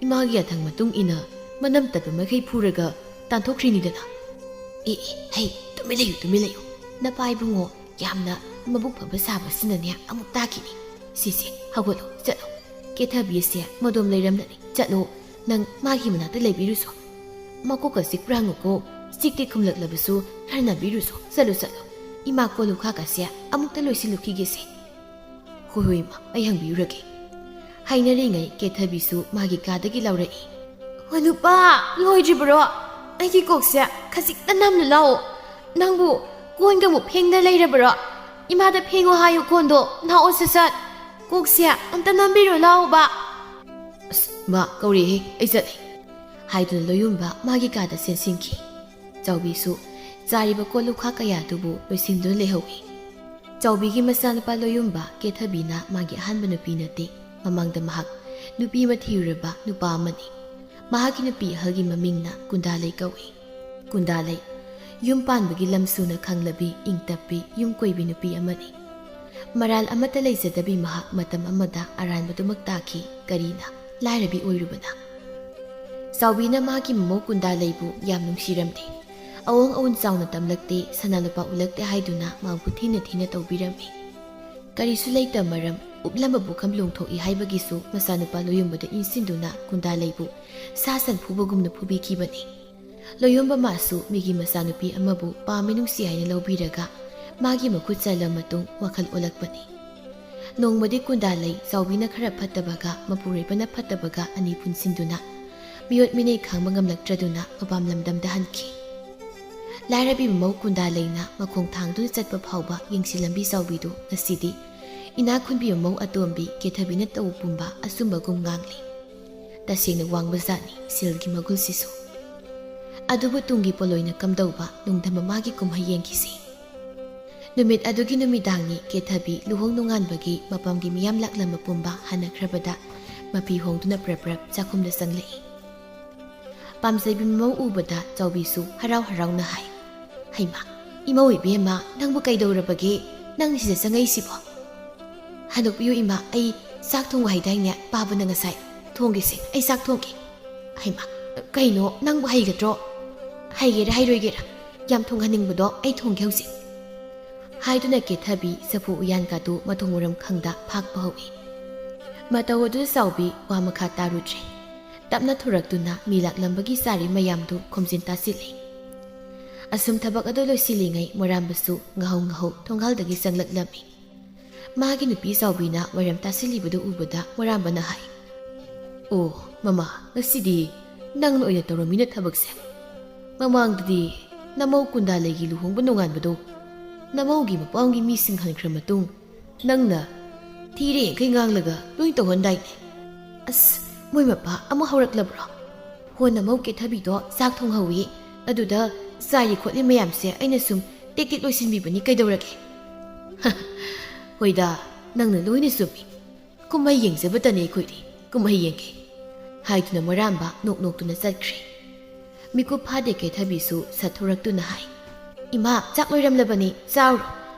ꯏꯃꯥꯒꯤ ꯌꯥꯊꯪ ꯃꯇꯨꯡ ꯏꯟꯅ ꯃꯅꯝ ꯇꯠꯄ ꯃꯈꯩ ꯐꯨꯔꯒ ꯇꯥꯟꯊꯣꯛꯈ꯭ꯔꯤꯅꯤꯗꯅ꯫" "ꯑꯦ, ꯑꯦ, ꯍꯩ, ꯇꯨꯃꯤꯟ ꯂꯩꯌꯨ, ꯇꯨꯃꯤꯟ ꯂꯩꯌꯨ꯫ ꯅꯄꯥ ꯏꯕꯨꯡꯉꯣ ꯌꯥꯝꯅ ꯃꯕꯨꯛ ꯐꯕ ꯁꯥꯕꯁꯤꯅꯅꯦ ꯑꯃꯨꯛ ꯇꯥꯈꯤꯅꯤ꯫ ꯁꯤꯁꯦ, ꯍꯧꯒꯠꯂꯣ, ꯆꯠꯂꯣ꯫ ꯀꯦꯊꯕꯤ ꯑꯁꯦ ꯃꯗꯣꯝ ꯂꯩꯔꯝꯂꯅꯤ꯫ ꯆꯠꯂꯣ, ꯅꯪ ꯃꯥꯒꯤ ꯃꯅꯥꯛꯇ ꯂꯩꯕꯤꯔꯨꯁꯣ꯫ ꯃꯀꯣꯛꯀ ꯆꯤꯛꯄ꯭ꯔꯥ ꯍꯪꯉꯨꯀꯣ꯫ ꯆꯤꯛꯇꯤ ꯈꯨꯝꯂꯛꯂꯕꯁꯨ ꯈꯔ ꯅꯥꯕꯤꯔꯨꯁꯣ꯫ ꯆꯠꯂꯣ, ꯆꯠꯂꯣ꯫ ꯏꯃꯥ ꯀꯣꯜ ꯂꯨꯈꯥꯛꯀꯁꯦ ꯑꯃꯨꯛꯇ ꯂꯣꯏꯁꯤꯜꯂꯨꯈꯤꯒꯦꯁꯦ꯫" "ꯍꯣꯏ, ꯍꯣꯏ, ꯏꯃꯥ, ꯑꯩ ꯍꯪꯕꯤꯔꯨꯔꯒꯦ꯫" ꯍꯥꯏꯅꯔꯤꯉꯩ ꯀꯦꯊꯕꯤꯁꯨ ꯃꯥꯒꯤ ꯀꯥꯗꯒꯤ ꯂꯥꯎꯔꯛꯏ꯫ "ꯍꯣ ꯅꯨꯄꯥ, ꯂꯣꯏꯗ꯭ꯔꯤꯕ꯭ꯔꯣ? ꯑꯩꯒꯤ ꯀꯣꯛꯁꯦ ꯈꯖꯤꯛꯇ ꯅꯝꯂꯨ ꯂꯥꯛꯑꯣ꯫ ꯅꯪꯕꯨ ꯀꯣꯟꯒ ꯑꯃꯨꯛ ꯐꯦꯡꯗ ꯂꯩꯔꯕ꯭ꯔꯣ? ꯏꯃꯥꯗ ꯐꯦꯡꯉꯣ ꯍꯥꯏꯌꯨ ꯀꯣꯟꯗꯣ, ꯂꯥꯛꯑꯣ ꯁꯠ ꯁꯠ꯫ ꯀꯣꯛꯁꯦ ꯑꯝꯇ ꯅꯝꯕꯤꯔꯣ ꯂꯥꯛꯑꯣꯕ꯫" "ꯑꯁ, ꯏꯃꯥ ꯀꯧꯔꯦꯍꯦ, ꯑꯩ ꯆꯠꯂꯦ꯫" ꯍꯥꯏꯗꯨꯅ ꯂꯣꯌꯨꯝꯕ ꯃꯥꯒꯤ ꯀꯥꯗ ꯆꯦꯟꯁꯤꯟꯈꯤ꯫ ꯆꯥꯎꯕꯤꯁꯨ ꯆꯥꯔꯤꯕ ꯀꯣꯜ ꯂꯨꯈꯥꯛ ꯀꯌꯥꯗꯨꯕꯨ ꯂꯣꯏꯁꯤꯟꯗꯨꯅ ꯂꯩꯍꯧꯏ꯫ ꯆꯥꯎꯕꯤꯒꯤ ꯃꯆꯥꯅꯨꯄꯥ ꯂꯣꯌꯨꯝꯕ ꯀꯦꯊꯕꯤꯅ ꯃꯥꯒꯤ ꯑꯍꯥꯟꯕ ꯅꯨꯄꯤ ꯅꯠꯇꯦ꯫ ꯃꯃꯥꯡꯗ ꯃꯍꯥꯛ ꯅꯨꯄꯤ ꯑꯃ ꯊꯤꯔꯨꯔꯕ ꯅꯨꯄꯥ ꯑꯃꯅꯤ꯫ ꯃꯍꯥꯛꯀꯤ ꯅꯨꯄꯤ ꯑꯍꯜꯒꯤ ꯃꯃꯤꯡꯅ ꯀꯨꯟꯗꯥꯂꯩ ꯀꯧꯏ꯫ ꯀꯨꯟꯗꯥꯂꯩ ꯌꯨꯝ ꯄꯥꯟꯕꯒꯤ ꯂꯝ ꯁꯨꯅ ꯈꯪꯂꯕꯤ, ꯏꯪ ꯇꯞꯄꯤ, ꯌꯨꯝ ꯀꯣꯏꯕꯤ ꯅꯨꯄꯤ ꯑꯃꯅꯤ꯫ ꯃꯔꯥꯜ ꯑꯃꯠꯇ ꯂꯩꯖꯗꯕꯤ ꯃꯍꯥꯛ ꯃꯇꯝ ꯑꯃꯗ ꯑꯔꯥꯟꯕꯗꯨꯃꯛ ꯇꯥꯈꯤ꯫ ꯀꯔꯤꯅ? ꯂꯥꯏꯔꯕꯤ ꯑꯣꯏꯔꯨꯕꯅ꯫ ꯆꯥꯎꯕꯤꯅ ꯃꯥꯒꯤ ꯃꯃꯧ ꯀꯨꯟꯗꯥꯂꯩꯕꯨ ꯌꯥꯝ ꯅꯨꯡꯁꯤꯔꯝꯗꯦ꯫ ꯑꯋꯣꯡ ꯑꯋꯨꯟ ꯆꯥꯎꯅ ꯇꯝꯂꯛꯇꯦ, ꯁꯅꯥ ꯂꯨꯄꯥ ꯎꯠꯂꯛꯇꯦ ꯍꯥꯏꯗꯨꯅ ꯃꯥꯕꯨ ꯊꯤꯅ ꯊꯤꯅ ꯇꯧꯕꯤꯔꯝꯃꯤ꯫ ꯀꯔꯤꯁꯨ ꯂꯩꯇ ꯃꯔꯝ ꯎꯞꯂꯝꯕ ꯄꯨꯈꯝ ꯂꯣꯡꯊꯣꯛꯏ ꯍꯥꯏꯕꯒꯤꯁꯨ ꯃꯆꯥꯅꯨꯄꯥ ꯂꯣꯌꯨꯝꯕꯗ ꯏꯟꯁꯤꯟꯗꯨꯅ ꯀꯨꯟꯗꯥꯂꯩꯕꯨ ꯁꯥ ꯁꯟ ꯐꯨꯕꯒꯨꯝꯅ ꯐꯨꯕꯤꯈꯤꯕꯅꯤ꯫ ꯂꯣꯌꯣꯝꯕ ꯃꯥꯁꯨ ꯃꯤꯒꯤ ꯃꯆꯥꯅꯨꯄꯤ ꯑꯃꯕꯨ ꯄꯥꯝꯃꯤ ꯅꯨꯡꯁꯤ ꯍꯥꯏꯅ ꯂꯧꯕꯤꯔꯒ ꯃꯥꯒꯤ ꯃꯈꯨꯠ ꯆꯜꯂ ꯃꯇꯨꯡ ꯋꯥꯈꯜ ꯑꯣꯜꯂꯛꯄꯅꯤ꯫ ꯅꯣꯡꯃꯗꯤ ꯀꯨꯟꯗꯥꯂꯩ ꯆꯥꯎꯕꯤꯅ ꯈꯔ ꯐꯠꯇꯕꯒ ꯃꯄꯨꯔꯣꯏꯕꯅ ꯐꯠꯇꯕꯒ ꯑꯅꯤ ꯄꯨꯟꯁꯤꯟꯗꯨꯅ ꯃꯤꯑꯣꯠ ꯃꯤꯅꯩ ꯈꯥꯡꯕ ꯉꯝꯂꯛꯇ꯭ꯔꯗꯨꯅ ꯃꯄꯥꯝ ꯂꯝꯗꯝꯗ ꯍꯟꯈꯤ꯫ ꯂꯥꯏꯔꯕꯤ ꯃꯃꯧ ꯀꯨꯟꯗꯥꯂꯩꯅ ꯃꯈꯣꯡ ꯊꯥꯡꯗꯨꯅ ꯆꯠꯄ ꯐꯥꯎꯕ ꯌꯦꯡꯁꯤꯜꯂꯝꯕꯤ ꯆꯥꯎꯕꯤꯗꯨ ꯉꯁꯤꯗꯤ ꯏꯅꯥꯛ ꯈꯨꯟꯕꯤ ꯃꯃꯧ ꯑꯇꯣꯝꯕꯤ ꯀꯦꯊꯕꯤꯅ ꯇꯧ ꯄꯨꯝꯕ ꯑꯆꯨꯝꯕꯒꯨꯝ ꯉꯥꯡꯂꯤ꯫ ꯇꯁꯦꯡꯅ ꯋꯥꯡꯕꯖꯥꯠꯅꯤ ꯁꯦꯜꯒꯤ ꯃꯒꯨꯜꯁꯤꯁꯨ꯫ ꯑꯗꯨꯕꯨ ꯇꯨꯡꯒꯤ ꯄꯣꯠꯂꯣꯏꯅ ꯀꯝꯗꯧꯕ ꯅꯨꯡꯗꯝꯕ ꯃꯥꯒꯤ ꯀꯨꯝꯍꯩ ꯌꯦꯡꯈꯤꯁꯤ꯫ ꯅꯨꯃꯤꯠ ꯑꯗꯨꯒꯤ ꯅꯨꯃꯤꯗꯥꯡꯅꯤ ꯀꯦꯊꯕꯤ ꯂꯨꯍꯣꯡ ꯅꯣꯡꯉꯥꯟꯕꯒꯤ ꯃꯄꯥꯝꯒꯤ ꯃꯤꯌꯥꯝ ꯂꯥꯛꯂꯝꯕ ꯄꯨꯝꯕ ꯍꯟꯅꯈ꯭ꯔꯕꯗ ꯃꯐꯤ ꯍꯣꯡꯗꯨꯅ ꯄ꯭ꯔꯞ ꯄ꯭ꯔꯞ ꯆꯥꯛꯈꯨꯝꯗ ꯆꯪꯂꯛꯏ꯫ ꯄꯥꯝꯖꯩꯕꯤ ꯃꯃꯧ ꯎꯕꯗ ꯆꯥꯎꯕꯤꯁꯨ ꯍꯔꯥꯎ ꯍꯔꯥꯎꯅ ꯍꯥꯏ, "ꯍꯩꯃꯥ, ꯏꯃꯧ ꯏꯕꯦꯝꯃ, ꯅꯪꯕꯨ ꯀꯩꯗꯧꯔꯕꯒꯦ? ꯅꯪ ꯁꯤꯗ ꯆꯪꯉꯛꯏꯁꯤꯕꯣ?" "ꯍꯟꯗꯣꯛꯄꯤꯌꯨ ꯏꯃꯥ, ꯑꯩ ꯆꯥꯛ ꯊꯣꯡꯕ ꯍꯩꯗꯥꯏꯅꯦ? ꯄꯥꯕꯅ ꯉꯁꯥꯏ ꯊꯣꯡꯒꯦꯁꯦ, ꯑꯩ ꯆꯥꯛ ꯊꯣꯡꯒꯦ꯫" "ꯍꯩꯃꯥ, ꯀꯩꯅꯣ, ꯅꯪꯕꯨ ꯍꯩꯒꯗ꯭ꯔꯣ?" "ꯍꯩꯒꯦꯔꯥ ꯍꯩꯔꯣꯏꯒꯦꯔꯥ, ꯌꯥꯝ ꯊꯣꯡꯍꯟꯅꯤꯡꯕꯗꯣ ꯑꯩ ꯊꯣꯡꯒꯦ ꯍꯧꯖꯤꯛ꯫" ꯍꯥꯏꯗꯨꯅ ꯀꯦꯊꯕꯤ ꯆꯐꯨ ꯎꯌꯥꯟ ꯀꯥꯗꯨ ꯃꯊꯣꯡ ꯃꯔꯝ ꯈꯪꯗ ꯐꯥꯛꯄ ꯍꯧꯏ꯫ ꯃꯇꯧ ꯑꯗꯨꯗ ꯆꯥꯎꯕꯤ ꯋꯥ ꯃꯈꯥ ꯇꯥꯔꯨꯗ꯭ꯔꯦ꯫ ꯇꯞꯅ ꯊꯣꯔꯛꯇꯨꯅ ꯃꯤ ꯂꯥꯛꯂꯝꯕꯒꯤ ꯆꯥꯔꯤ ꯃꯌꯥꯝꯗꯨ ꯈꯣꯝꯖꯤꯟ ꯇꯥꯁꯤꯜꯂꯤ꯫ ꯑꯁꯨꯝ ꯊꯕꯛ ꯑꯗꯨ ꯂꯣꯏꯁꯤꯜꯂꯤꯉꯩ ꯃꯣꯔꯥꯝꯕꯁꯨ ꯉꯍꯧ ꯉꯍꯧ ꯊꯣꯡꯒꯥꯜꯗꯒꯤ ꯆꯪꯂꯛꯂꯝꯃꯤ꯫ ꯃꯥꯒꯤ ꯅꯨꯄꯤ ꯆꯥꯎꯕꯤꯅ ꯋꯥꯔꯝ ꯇꯥꯁꯤꯜꯂꯤꯕꯗꯨ ꯎꯕꯗ ꯃꯣꯔꯥꯝꯕꯅ ꯍꯥꯏ, "ꯑꯣ, ꯃꯃꯥ, ꯉꯁꯤꯗꯤ ꯅꯪꯅ ꯑꯣꯏꯅ ꯇꯧꯔꯝꯃꯤꯅ ꯊꯕꯛꯁꯦ꯫ ꯃꯃꯥꯡꯗꯗꯤ ꯅꯃꯧ ꯀꯨꯟꯗꯥꯂꯩꯒꯤ ꯂꯨꯍꯣꯡꯕ ꯅꯣꯡꯉꯥꯟꯕꯗꯣ ꯅꯃꯧꯒꯤ ꯃꯄꯥꯝꯒꯤ ꯃꯤꯁꯤꯡ ꯍꯟꯈ꯭ꯔ ꯃꯇꯨꯡ ꯅꯪꯅ ꯊꯤꯔꯦ ꯌꯥꯡꯈꯩ ꯉꯥꯡꯂꯒ ꯂꯣꯏ ꯇꯧꯍꯟꯗꯥꯏꯅꯦ?" "ꯑꯁ, ꯃꯣꯏ ꯃꯄꯥ ꯑꯃꯨꯛ ꯍꯧꯔꯛꯂꯕ꯭ꯔꯣ?" "ꯍꯣ, ꯅꯃꯧ ꯀꯦꯊꯕꯤꯗꯣ ꯆꯥꯛ ꯊꯣꯡꯍꯧꯏ, ꯑꯗꯨꯗ ꯆꯥꯏꯔꯤ ꯈꯣꯠꯂꯤ ꯃꯌꯥꯝꯁꯦ ꯑꯩꯅ ꯁꯨꯝ ꯇꯦꯛ ꯇꯦꯛ ꯂꯣꯏꯁꯤꯟꯕꯤꯕꯅꯤ, ꯀꯩꯗꯧꯔꯒꯦ?" "ꯍꯣꯏꯗ, ꯅꯪꯅ ꯂꯣꯏꯅ ꯆꯨꯝꯃꯤ꯫ ꯀꯨꯝꯍꯩ ꯌꯦꯡꯖꯕꯇꯅꯤ ꯑꯩꯈꯣꯏꯗꯤ꯫ ꯀꯨꯝꯍꯩ ꯌꯦꯡꯒꯦ," ꯍꯥꯏꯗꯨꯅ ꯃꯣꯏꯔꯥꯝꯕ ꯅꯣꯛ ꯅꯣꯛꯇꯨꯅ ꯆꯠꯈ꯭ꯔꯦ꯫ ꯃꯤꯀꯨꯞ ꯐꯥꯗꯦ ꯀꯦꯊꯕꯤꯁꯨ ꯁꯠꯊꯣꯔꯛꯇꯨꯅ ꯍꯥꯏ, "ꯏꯃꯥ, ꯆꯥꯛ ꯂꯣꯏꯔꯝꯂꯕꯅꯤ, ꯆꯥꯎꯔꯣ꯫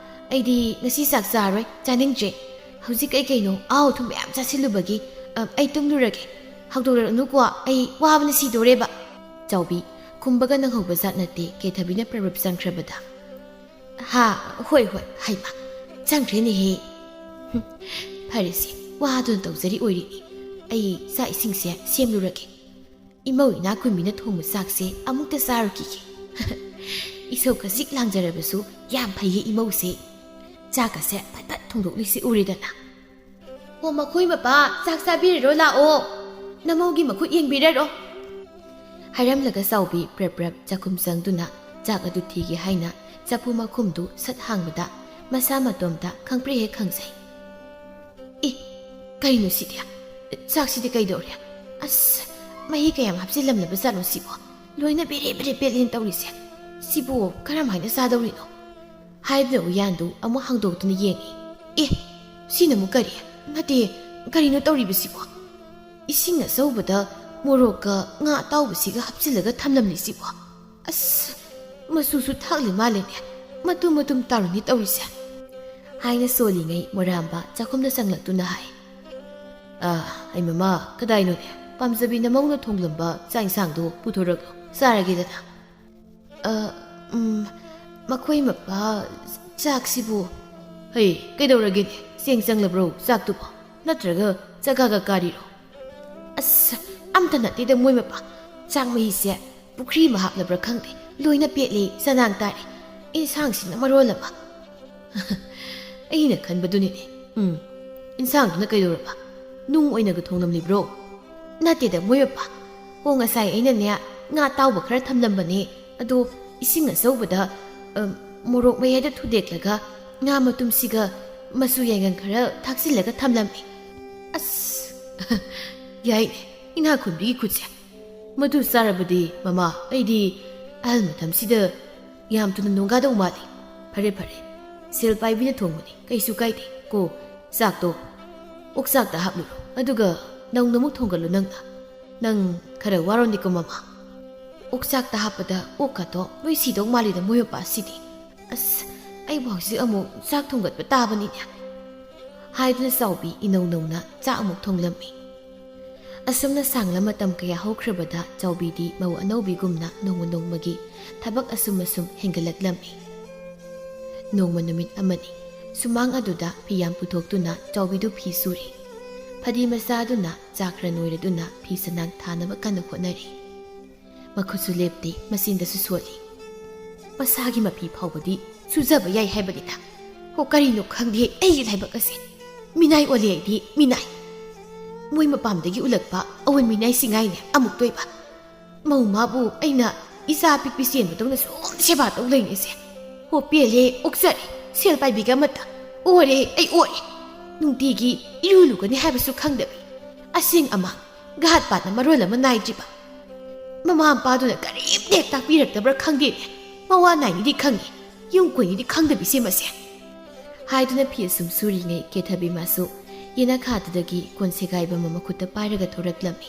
ꯑꯩꯗꯤ ꯉꯁꯤ ꯆꯥꯛ ꯆꯥꯔꯣꯏ, ꯆꯥꯅꯤꯡꯗ꯭ꯔꯦ꯫ ꯍꯧꯖꯤꯛ ꯑꯩ ꯀꯩꯅꯣ ꯑꯍꯥꯎ ꯑꯊꯨꯝ ꯃꯌꯥꯝ ꯆꯥꯁꯤꯜꯂꯨꯕꯒꯤ, ꯑ, ꯑꯩ ꯇꯨꯝꯂꯨꯔꯒꯦ꯫ ꯍꯧꯗꯣꯔꯛꯑꯅꯨꯀꯣ, ꯑꯩ ꯋꯥꯕꯅ ꯁꯤꯗꯣꯔꯦꯕ꯫" ꯆꯥꯎꯕꯤ ꯈꯨꯝꯕꯒ ꯅꯪꯍꯧꯕ ꯖꯥꯠ ꯅꯠꯇꯦ ꯀꯦꯊꯕꯤꯅ ꯄ꯭ꯔꯞ ꯄ꯭ꯔꯞ ꯆꯪꯈ꯭ꯔꯕꯗ꯫ "ꯍꯥ, ꯍꯣꯏ, ꯍꯣꯏ, ꯍꯩꯃꯥ, ꯆꯪꯈ꯭ꯔꯦꯅꯦꯍꯦ꯫ ꯍꯨꯝ, ꯐꯔꯦꯁꯦ, ꯋꯥꯗꯨꯅ ꯇꯧꯖꯔꯤ ꯑꯣꯏꯔꯤꯅꯤ꯫ ꯑꯩ ꯆꯥꯛ ꯏꯁꯤꯡꯁꯦ ꯁꯦꯝꯂꯨꯔꯒꯦ꯫ ꯏꯃꯧ ꯏꯅꯥꯛꯈꯨꯟꯕꯤꯅ ꯊꯣꯡꯕ ꯆꯥꯛꯁꯦ ꯑꯃꯨꯛꯇ ꯆꯥꯔꯨꯈꯤꯒꯦ꯫" "ꯏꯁꯧ ꯈꯖꯤꯛ ꯂꯥꯡꯖꯔꯕꯁꯨ ꯌꯥꯝ ꯐꯩꯌꯦ ꯏꯃꯧꯁꯦ꯫ ꯆꯥꯛꯀꯁꯦ ꯐꯠ ꯐꯠ ꯊꯣꯡꯗꯣꯛꯂꯤꯁꯦ ꯎꯔꯦꯗꯅ꯫" "ꯑꯣ, ꯃꯈꯣꯏ ꯃꯄꯥ ꯆꯥꯛ ꯆꯥꯕꯤꯔꯔꯣ, ꯂꯥꯛꯑꯣ꯫ ꯅꯃꯧꯒꯤ ꯃꯈꯨꯠ ꯌꯦꯡꯕꯤꯔꯔꯣ꯫" ꯍꯥꯏꯔꯝꯂꯒ ꯆꯥꯎꯕꯤ ꯄ꯭ꯔꯞ ꯄ꯭ꯔꯞ ꯆꯥꯛꯈꯨꯝ ꯆꯪꯗꯨꯅ ꯆꯥꯛ ꯑꯗꯨ ꯊꯤꯒꯦ ꯍꯥꯏꯅ ꯆꯐꯨ ꯃꯈꯨꯝꯗꯨ ꯁꯠ ꯍꯥꯡꯕꯗ ꯃꯁꯥ ꯃꯇꯣꯝꯇ ꯈꯪꯄ꯭ꯔꯦꯛ ꯍꯦꯛ ꯈꯪꯖꯩ꯫ "ꯑꯦ, ꯀꯩꯅꯣ ꯁꯤꯗꯤ? ꯆꯥꯛꯁꯤꯗꯤ ꯀꯩꯗꯧꯔꯦ? ꯑꯁ, ꯃꯍꯤ ꯀꯌꯥꯝ ꯍꯥꯞꯆꯤꯜꯂꯝꯂꯕ ꯖꯥꯠꯅꯣ ꯁꯤꯕꯣ? ꯂꯣꯏꯅ ꯕꯦꯔꯦ ꯕꯦꯔꯦ ꯄꯦꯠꯂꯦꯅ ꯇꯧꯔꯤꯁꯦ꯫ ꯁꯤꯕꯨ ꯀꯔꯝ ꯍꯥꯏꯅ ꯆꯥꯗꯧꯔꯤꯅꯣ?" ꯍꯥꯏꯗꯨꯅ ꯎꯌꯥꯟꯗꯨ ꯑꯃꯨꯛ ꯍꯥꯡꯗꯣꯛꯇꯨꯅ ꯌꯦꯡꯉꯤ꯫ "ꯑꯦ, ꯁꯤꯅ ꯑꯃꯨꯛ ꯀꯔꯤ? ꯅꯠꯇꯦ, ꯀꯔꯤꯅꯣ ꯇꯧꯔꯤꯕꯁꯤꯕꯣ? ꯏꯁꯤꯡ ꯑꯆꯧꯕꯗ ꯃꯣꯔꯣꯛꯀ ꯉꯥ ꯑꯇꯥꯎꯕꯁꯤꯒ ꯍꯥꯞꯆꯤꯜꯂꯒ ꯊꯝꯂꯝꯂꯤꯁꯤꯕꯣ? ꯑꯁ, ꯃꯆꯨꯁꯨ ꯊꯥꯛꯂꯤ ꯃꯥꯜꯂꯦꯅꯦ꯫ ꯃꯇꯨꯝ ꯃꯇꯨꯝ ꯇꯥꯔꯨꯅꯤ ꯇꯧꯔꯤꯁꯦ꯫" ꯍꯥꯏꯅ ꯁꯣꯜꯂꯤꯉꯩ ꯃꯣꯔꯥꯝꯕ ꯆꯥꯛꯈꯨꯝꯗ ꯆꯪꯂꯛꯇꯨꯅ ꯍꯥꯏ, "ꯑ, ꯑꯩ ꯃꯃꯥ, ꯀꯗꯥꯏꯅꯣꯅꯦ? ꯄꯥꯝꯖꯕꯤ ꯅꯃꯧꯅ ꯊꯣꯡꯂꯝꯕ ꯆꯥꯛ ꯏꯟꯁꯥꯡꯗꯣ ꯄꯨꯊꯣꯔꯛꯂꯣ, ꯆꯥꯔꯒꯦꯗꯅ꯫" "ꯑ, ꯎꯝ, ꯃꯈꯣꯏ ꯃꯄꯥ, ꯆꯥꯛꯁꯤꯕꯨ?" "ꯍꯩ, ꯀꯩꯗꯧꯔꯒꯦꯅꯦ? ꯆꯦꯡ ꯆꯪꯂꯕ꯭ꯔꯣ ꯆꯥꯛꯇꯨꯕꯣ? ꯅꯠꯇ꯭ꯔꯒ ꯆꯒꯥꯒ ꯀꯥꯔꯤꯔꯣ?" "ꯑꯁ, ꯑꯝꯇ ꯅꯠꯇꯦꯗ ꯃꯣꯏ ꯃꯄꯥ꯫ ꯆꯥꯛ ꯃꯍꯤꯁꯦ ꯄꯨꯈ꯭ꯔꯤ ꯑꯃ ꯍꯥꯞꯂꯕ꯭ꯔꯥ ꯈꯪꯗꯦ, ꯂꯣꯏꯅ ꯄꯦꯠꯂꯦ, ꯆꯅꯥꯡ ꯇꯥꯔꯦ꯫ ꯏꯟꯁꯥꯡꯁꯤꯅ ꯃꯔꯣꯜ ꯑꯃ꯫" "ꯑꯩꯅ ꯈꯟꯕꯗꯨꯅꯤꯅꯦ꯫ ꯎꯝ, ꯏꯟꯁꯥꯡꯗꯨꯅ ꯀꯩꯗꯧꯔꯕ? ꯅꯨꯡ ꯑꯣꯏꯅꯒ ꯊꯣꯡꯂꯝꯂꯤꯕ꯭ꯔꯣ?" "ꯅꯠꯇꯦꯗ ꯃꯣꯏ ꯃꯄꯥ꯫ ꯑꯣ, ꯉꯁꯥꯏ ꯑꯩꯅꯅꯦ ꯉꯥ ꯑꯇꯥꯎꯕ ꯈꯔ ꯊꯝꯂꯝꯕꯅꯦ, ꯑꯗꯣ ꯏꯁꯤꯡ ꯑꯆꯧꯕꯗ, ꯑ, ꯃꯣꯔꯣꯛ ꯃꯌꯥꯏꯗ ꯊꯨꯗꯦꯛꯂꯒ ꯉꯥ ꯃꯇꯨꯝꯁꯤꯒ ꯃꯆꯨ ꯌꯥꯏꯉꯪ ꯈꯔ ꯊꯥꯛꯆꯤꯜꯂꯒ ꯊꯝꯂꯝꯃꯤ꯫" "ꯑꯁ, ꯌꯥꯏꯅꯦ, ꯏꯅꯥꯛ ꯈꯨꯟꯕꯤꯒꯤ ꯈꯨꯠꯁꯦ꯫ ꯃꯗꯨ ꯆꯥꯔꯕꯗꯤ, ꯃꯃꯥ, ꯑꯩꯗꯤ ꯑꯍꯜ ꯃꯇꯝꯁꯤꯗ ꯌꯥꯝ ꯊꯨꯅ ꯅꯣꯡꯒꯥꯗꯧ ꯃꯥꯜꯂꯤ꯫ ꯐꯔꯦ, ꯐꯔꯦ, "ꯁꯦꯜ ꯄꯥꯏꯕꯤꯅ ꯊꯣꯡꯕꯅꯤ, ꯀꯩꯁꯨ ꯀꯥꯏꯗꯦ꯫ ꯀꯣ, ꯆꯥꯛꯇꯣ ꯑꯣꯛꯆꯥꯛꯇ ꯍꯥꯞꯂꯨꯔꯣ, ꯑꯗꯨꯒ ꯅꯧꯅ ꯑꯃꯨꯛ ꯊꯣꯡꯒꯠꯂꯨ ꯅꯪꯅ꯫ ꯅꯪ ꯈꯔ ꯋꯥꯔꯣꯅꯤꯀꯣ ꯃꯃꯥ꯫ ꯑꯣꯛꯆꯥꯛꯇ ꯍꯥꯞꯄꯗ ꯑꯣꯛꯀꯗꯣ ꯂꯣꯏ ꯁꯤꯗꯧ ꯃꯥꯜꯂꯤꯗ ꯃꯣꯏ ꯃꯄꯥꯁꯤꯗꯤ꯫ ꯑꯁ, ꯑꯩꯕꯨ ꯍꯧꯖꯤꯛ ꯑꯃꯨꯛ ꯆꯥꯛ ꯊꯣꯡꯒꯠꯄ ꯇꯥꯕꯅꯤꯅꯦ"꯫ ꯍꯥꯏꯗꯨꯅ ꯆꯥꯎꯕꯤ ꯏꯅꯧ ꯅꯧꯅ ꯆꯥꯛ ꯑꯃꯨꯛ ꯊꯣꯡꯂꯝꯃꯤ꯫ ꯑꯁꯨꯝꯅ ꯁꯥꯡꯂ ꯃꯇꯝ ꯀꯌꯥ ꯍꯧꯈ꯭ꯔꯕꯗ ꯆꯥꯎꯕꯤꯗꯤ ꯃꯧ ꯑꯅꯧꯕꯤꯒꯨꯝꯅ ꯅꯣꯡꯃ ꯅꯣꯡꯃꯒꯤ ꯊꯕꯛ ꯑꯁꯨꯝ ꯑꯁꯨꯝ ꯍꯦꯟꯒꯠꯂꯛꯂꯝꯃꯤ꯫ ꯅꯣꯡꯃ ꯅꯨꯃꯤꯠ ꯑꯃꯅꯤ꯫ ꯁꯨꯃꯥꯡ ꯑꯗꯨꯗ ꯐꯤꯌꯥꯝ ꯄꯨꯊꯣꯛꯇꯨꯅ ꯆꯥꯎꯕꯤꯗꯨ ꯐꯤ ꯁꯨꯔꯤ꯫ ꯐꯗꯤ ꯃꯆꯥ ꯑꯗꯨꯅ ꯆꯥꯛ ꯈꯔ ꯅꯣꯏꯔꯗꯨꯅ ꯐꯤ ꯆꯅꯥꯡ ꯊꯥꯅꯕ ꯀꯟꯅ ꯍꯣꯠꯅꯔꯤ꯫ ꯃꯈꯨꯠꯁꯨ ꯂꯦꯞꯇꯦ, ꯃꯆꯤꯟꯗꯁꯨ ꯁꯣꯜꯂꯤ꯫ ꯃꯁꯥꯒꯤ ꯃꯐꯤ ꯐꯥꯎꯕꯗꯤ ꯁꯨꯖꯕ ꯌꯥꯏ ꯍꯥꯏꯕꯅꯤꯗ꯫ ꯍꯣ, ꯀꯔꯤꯅꯣ ꯈꯪꯗꯦ ꯑꯩꯒꯤ ꯂꯥꯏꯕꯛ ꯑꯁꯦ꯫ ꯃꯤꯅꯥꯏ ꯑꯣꯜꯂꯦ ꯑꯩꯗꯤ, ꯃꯤꯅꯥꯏ꯫ ꯃꯣꯏ ꯃꯄꯥꯝꯗꯒꯤ ꯎꯠꯂꯛꯄ ꯑꯋꯟ ꯃꯤꯅꯥꯏꯁꯤ ꯉꯥꯏꯅꯦ ꯑꯃꯨꯛꯇꯣꯏꯕ꯫ ꯃꯧ ꯃꯥꯕꯨ ꯑꯩꯅ ꯏꯆꯥ ꯄꯤꯛꯄꯤ ꯆꯦꯟꯕꯗꯧꯅ ꯁꯨꯝ ꯁꯦꯕꯥ ꯇꯧ ꯂꯩꯅꯤꯁꯦ꯫ ꯍꯣ, ꯄꯦꯜꯂꯦ, ꯑꯣꯛꯆꯔꯦ꯫ ꯁꯦꯜ ꯄꯥꯏꯕꯤꯒ ꯑꯃꯠꯇ ꯑꯣꯔꯦ, ꯑꯩ ꯑꯣꯔꯦ꯫ ꯅꯨꯡꯇꯤꯒꯤ ꯏꯔꯨ ꯂꯨꯒꯅꯤ ꯍꯥꯏꯕꯁꯨ ꯈꯪꯗꯕꯤ꯫ ꯑꯁꯦꯡ ꯑꯃꯥꯡ, ꯘꯥꯠ ꯄꯥꯠꯅ ꯃꯔꯣꯜ ꯑꯃ ꯅꯥꯏꯗ꯭ꯔꯤꯕ꯫ ꯃꯃꯥ ꯃꯄꯥꯗꯨꯅ ꯀꯔꯤꯝꯇ ꯍꯦꯛ ꯇꯥꯛꯄꯤꯔꯛꯇꯕ꯭ꯔꯥ ꯈꯪꯗꯦꯅꯦ꯫ ꯃꯋꯥ ꯅꯥꯏꯅꯤꯗꯤ ꯈꯪꯉꯤ, ꯌꯨꯝ ꯀꯣꯏꯅꯤꯗꯤ ꯈꯪꯗꯕꯤꯁꯦ ꯃꯁꯦ꯫ ꯍꯥꯏꯗꯨꯅ ꯐꯤ ꯑꯁꯨꯝ ꯁꯨꯔꯤꯉꯩ ꯀꯦꯊꯕꯤ ꯃꯥꯁꯨ ꯌꯦꯅꯈꯥꯗꯨꯗꯒꯤ ꯀꯣꯟ ꯁꯦꯒꯥꯏꯕ ꯑꯃ ꯃꯈꯨꯠꯇ ꯄꯥꯏꯔꯒ ꯊꯣꯔꯛꯂꯝꯃꯤ꯫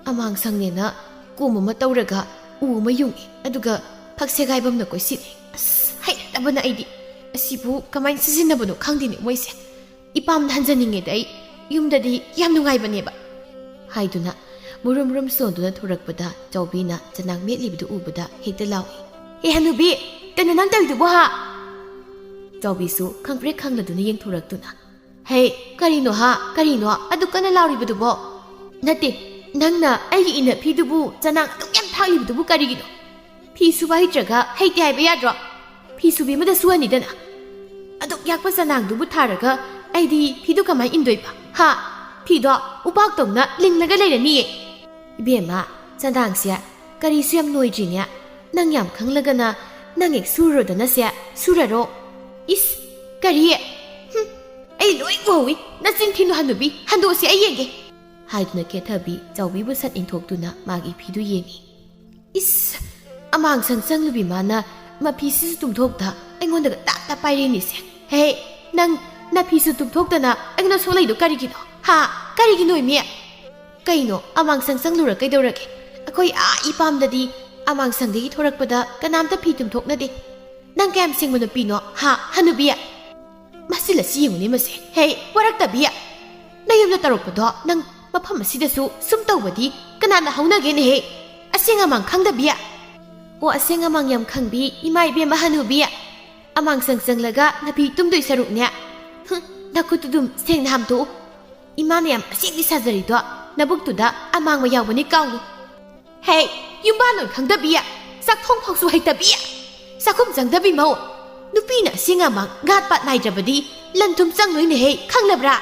ꯑꯃꯥꯡ ꯁꯪꯅꯦꯅ ꯀꯣꯝ ꯑꯃ ꯇꯧꯔꯒ ꯎ ꯑꯃ ꯌꯨꯡꯏ, ꯑꯗꯨꯒ ꯐꯛ ꯁꯦꯒꯥꯏꯕ ꯑꯃꯅ ꯀꯣꯏꯁꯤꯜꯂꯤ꯫ ꯑꯁ, ꯍꯩꯅꯗꯕꯅ ꯑꯩꯗꯤ꯫ ꯑꯁꯤꯕꯨ ꯀꯃꯥꯏꯅ ꯁꯤꯖꯤꯟꯅꯕꯅꯣ ꯈꯪꯗꯦꯅꯦ ꯃꯣꯏꯁꯦ꯫ ꯏꯄꯥꯝꯗ ꯍꯟꯖꯅꯤꯡꯉꯦꯗ ꯑꯩ꯫ ꯌꯨꯝꯗꯗꯤ ꯌꯥꯝ ꯅꯨꯡꯉꯥꯏꯕꯅꯦꯕ꯫ ꯍꯥꯏꯗꯨꯅ ꯃꯨꯔꯨꯝ ꯃꯨꯔꯨꯝ ꯁꯣꯟꯗꯨꯅ ꯊꯣꯔꯛꯄꯗ ꯆꯥꯎꯕꯤꯅ ꯆꯅꯥꯡ ꯃꯦꯠꯂꯤꯕꯗꯨ ꯎꯕꯗ ꯍꯦꯛꯇ ꯂꯥꯎꯏ, "ꯍꯦ ꯍꯅꯨꯕꯤ, ꯀꯩꯅꯣ ꯅꯪ ꯇꯧꯔꯤꯗꯨꯕꯣ ꯍꯥ?" ꯆꯥꯎꯕꯤꯁꯨ ꯈꯪꯄ꯭ꯔꯦꯛ ꯈꯪꯂꯗꯨꯅ ꯌꯦꯡꯊꯣꯔꯛꯇꯨꯅ, "ꯍꯦ, ꯀꯔꯤꯅꯣ ꯍꯥ? ꯀꯔꯤꯅꯣ ꯑꯗꯨꯛ ꯀꯟꯅ ꯂꯥꯎꯔꯤꯕꯗꯨꯕꯣ? ꯅꯠꯇꯦ, ꯅꯪꯅ ꯑꯩꯒꯤ ꯏꯅꯐꯤꯗꯨꯕꯨ ꯆꯅꯥꯡ ꯑꯗꯨꯛ ꯌꯥꯝ ꯊꯥꯛꯂꯤꯕꯗꯨꯕꯨ ꯀꯔꯤꯒꯤꯅꯣ? ꯐꯤ ꯁꯨꯕ ꯍꯩꯇ꯭ꯔꯒ ꯍꯩꯇꯦ ꯍꯥꯏꯕ ꯌꯥꯗ꯭ꯔꯣ? ꯐꯤ ꯁꯨꯕꯤ ꯑꯃꯗ ꯁꯨꯍꯟꯅꯤꯗꯅ꯫ ꯑꯗꯨꯛ ꯌꯥꯛꯄ ꯆꯅꯥꯡꯗꯨꯕꯨ ꯊꯥꯔꯒ ꯑꯩꯗꯤ ꯐꯤꯗꯨ ꯀꯃꯥꯏ ꯏꯟꯗꯣꯏꯕ? ꯍꯥ? ꯐꯤꯗꯣ ꯎꯄꯥꯛꯇꯧꯅ ꯂꯤꯡꯂꯒ ꯂꯩꯔꯅꯤꯌꯦ꯫" "ꯏꯕꯦꯝꯃ, ꯆꯅꯥꯡꯁꯦ ꯀꯔꯤꯁꯨ ꯌꯥꯝ ꯅꯣꯏꯗ꯭ꯔꯤꯅꯦ꯫ ꯅꯪ ꯌꯥꯝ ꯈꯪꯂꯒꯅ ꯅꯪ ꯍꯦꯛ ꯁꯨꯔꯨꯔꯣꯗꯅꯁꯦ, ꯁꯨꯔꯔꯣ꯫" "ꯏꯁ, ꯀꯔꯤ? ꯍꯨꯝ, ꯑꯩ ꯂꯣꯏ ꯎꯍꯧꯏ꯫ ꯅꯆꯤꯟ ꯊꯤꯅꯨ ꯍꯅꯨꯕꯤ, ꯍꯟꯗꯣꯛꯁꯦ ꯑꯩ ꯌꯦꯡꯒꯦ꯫" ꯍꯥꯏꯗꯨꯅ ꯀꯦꯊꯕꯤ ꯆꯥꯎꯕꯤꯕꯨ ꯁꯠ ꯏꯟꯊꯣꯛꯇꯨꯅ ꯃꯥꯒꯤ ꯐꯤꯗꯨ ꯌꯦꯡꯏ꯫ "ꯏꯁ, ꯑꯃꯥꯡꯁꯪ ꯆꯪꯂꯨꯕꯤ ꯃꯥꯅ ꯃꯐꯤꯁꯤꯁꯨ ꯇꯨꯝꯊꯣꯛꯇ ꯑꯩꯉꯣꯟꯗꯒ ꯇꯥꯞ ꯇꯥꯞ ꯄꯥꯏꯔꯛꯏꯅꯤꯁꯦ꯫ ꯍꯦ, ꯅꯪ ꯅꯐꯤꯁꯨ ꯇꯨꯝꯊꯣꯛꯇꯅ ꯑꯩꯉꯣꯟꯗ ꯁꯣꯛꯂꯛꯏꯗꯣ ꯀꯔꯤꯒꯤꯅꯣ? ꯍꯥ? ꯀꯔꯤꯒꯤꯅꯣ, ꯏꯃꯤ? ꯀꯩꯅꯣ, ꯑꯃꯥꯡꯁꯪ ꯆꯪꯂꯨꯔ ꯀꯩꯗꯧꯔꯒꯦ? ꯑꯩꯈꯣꯏ ꯑꯥ ꯏꯄꯥꯝꯗꯗꯤ ꯑꯃꯥꯡꯁꯪꯗꯒꯤ ꯊꯣꯔꯛꯄꯗ ꯀꯅꯥꯝꯇ ꯐꯤ ꯇꯨꯝꯊꯣꯛꯅꯗꯦ꯫ ꯅꯪ ꯀꯌꯥꯝ ꯁꯦꯡꯕ ꯅꯨꯄꯤꯅꯣ, ꯍꯥ, ꯍꯅꯨꯕꯤ? ꯃꯁꯤ ꯂꯁꯤ ꯌꯦꯡꯉꯨꯅꯦ ꯃꯁꯦ꯫ ꯍꯦ, ꯋꯥꯔꯛꯇꯕꯤ! ꯅꯌꯨꯝꯗ ꯇꯧꯔꯛꯄꯗꯣ ꯅꯪ ꯃꯐꯝ ꯑꯁꯤꯗꯁꯨ ꯁꯨꯝ ꯇꯧꯕꯗꯤ ꯀꯅꯥꯅ ꯍꯧꯅꯒꯦꯅꯦꯍꯦ? ꯑꯁꯦꯡ ꯑꯃꯥꯡ ꯈꯪꯗꯕꯤ! ꯑꯣ, ꯑꯁꯦꯡ ꯑꯃꯥꯡ ꯌꯥꯝ ꯈꯪꯕꯤ ꯏꯃꯥ ꯏꯕꯦꯝꯃ ꯍꯅꯨꯕꯤ! ꯑꯃꯥꯡꯁꯪ ꯆꯪꯂꯒ ꯅꯐꯤ ꯇꯨꯝꯗꯣꯏ ꯁꯔꯨꯛꯅꯦ꯫ ꯍꯨꯝ, ꯅꯈꯨꯠꯇꯨ ꯑꯗꯨꯝ ꯁꯦꯡꯅ ꯍꯥꯝꯗꯣꯛꯎ꯫ ꯏꯃꯥꯅ ꯌꯥꯝ ꯑꯁꯦꯡꯗꯤ ꯁꯥꯖꯔꯤꯗꯣ ꯅꯕꯨꯛꯇꯨꯗ ꯑꯃꯥꯡꯕ ꯌꯥꯎꯕꯅꯤ ꯀꯥꯎꯅꯨ꯫ ꯍꯦ, ꯌꯨꯝꯕꯥꯟꯂꯣꯟ ꯈꯪꯗꯕꯤ, ꯆꯥꯛꯊꯣꯡ ꯐꯥꯎꯁꯨ ꯍꯩꯇꯕꯤ, ꯆꯥꯛꯈꯨꯝ ꯆꯪꯗꯕꯤ ꯃꯧ꯫ ꯅꯨꯄꯤꯅ ꯑꯁꯦꯡ ꯑꯃꯥꯡ ꯉꯥꯠ ꯄꯥꯠ ꯅꯥꯏꯗ꯭ꯔꯕꯗꯤ ꯂꯟ ꯊꯨꯝ ꯆꯪꯂꯣꯏꯅꯦꯍꯦ, ꯈꯪꯂꯕ꯭ꯔꯥ?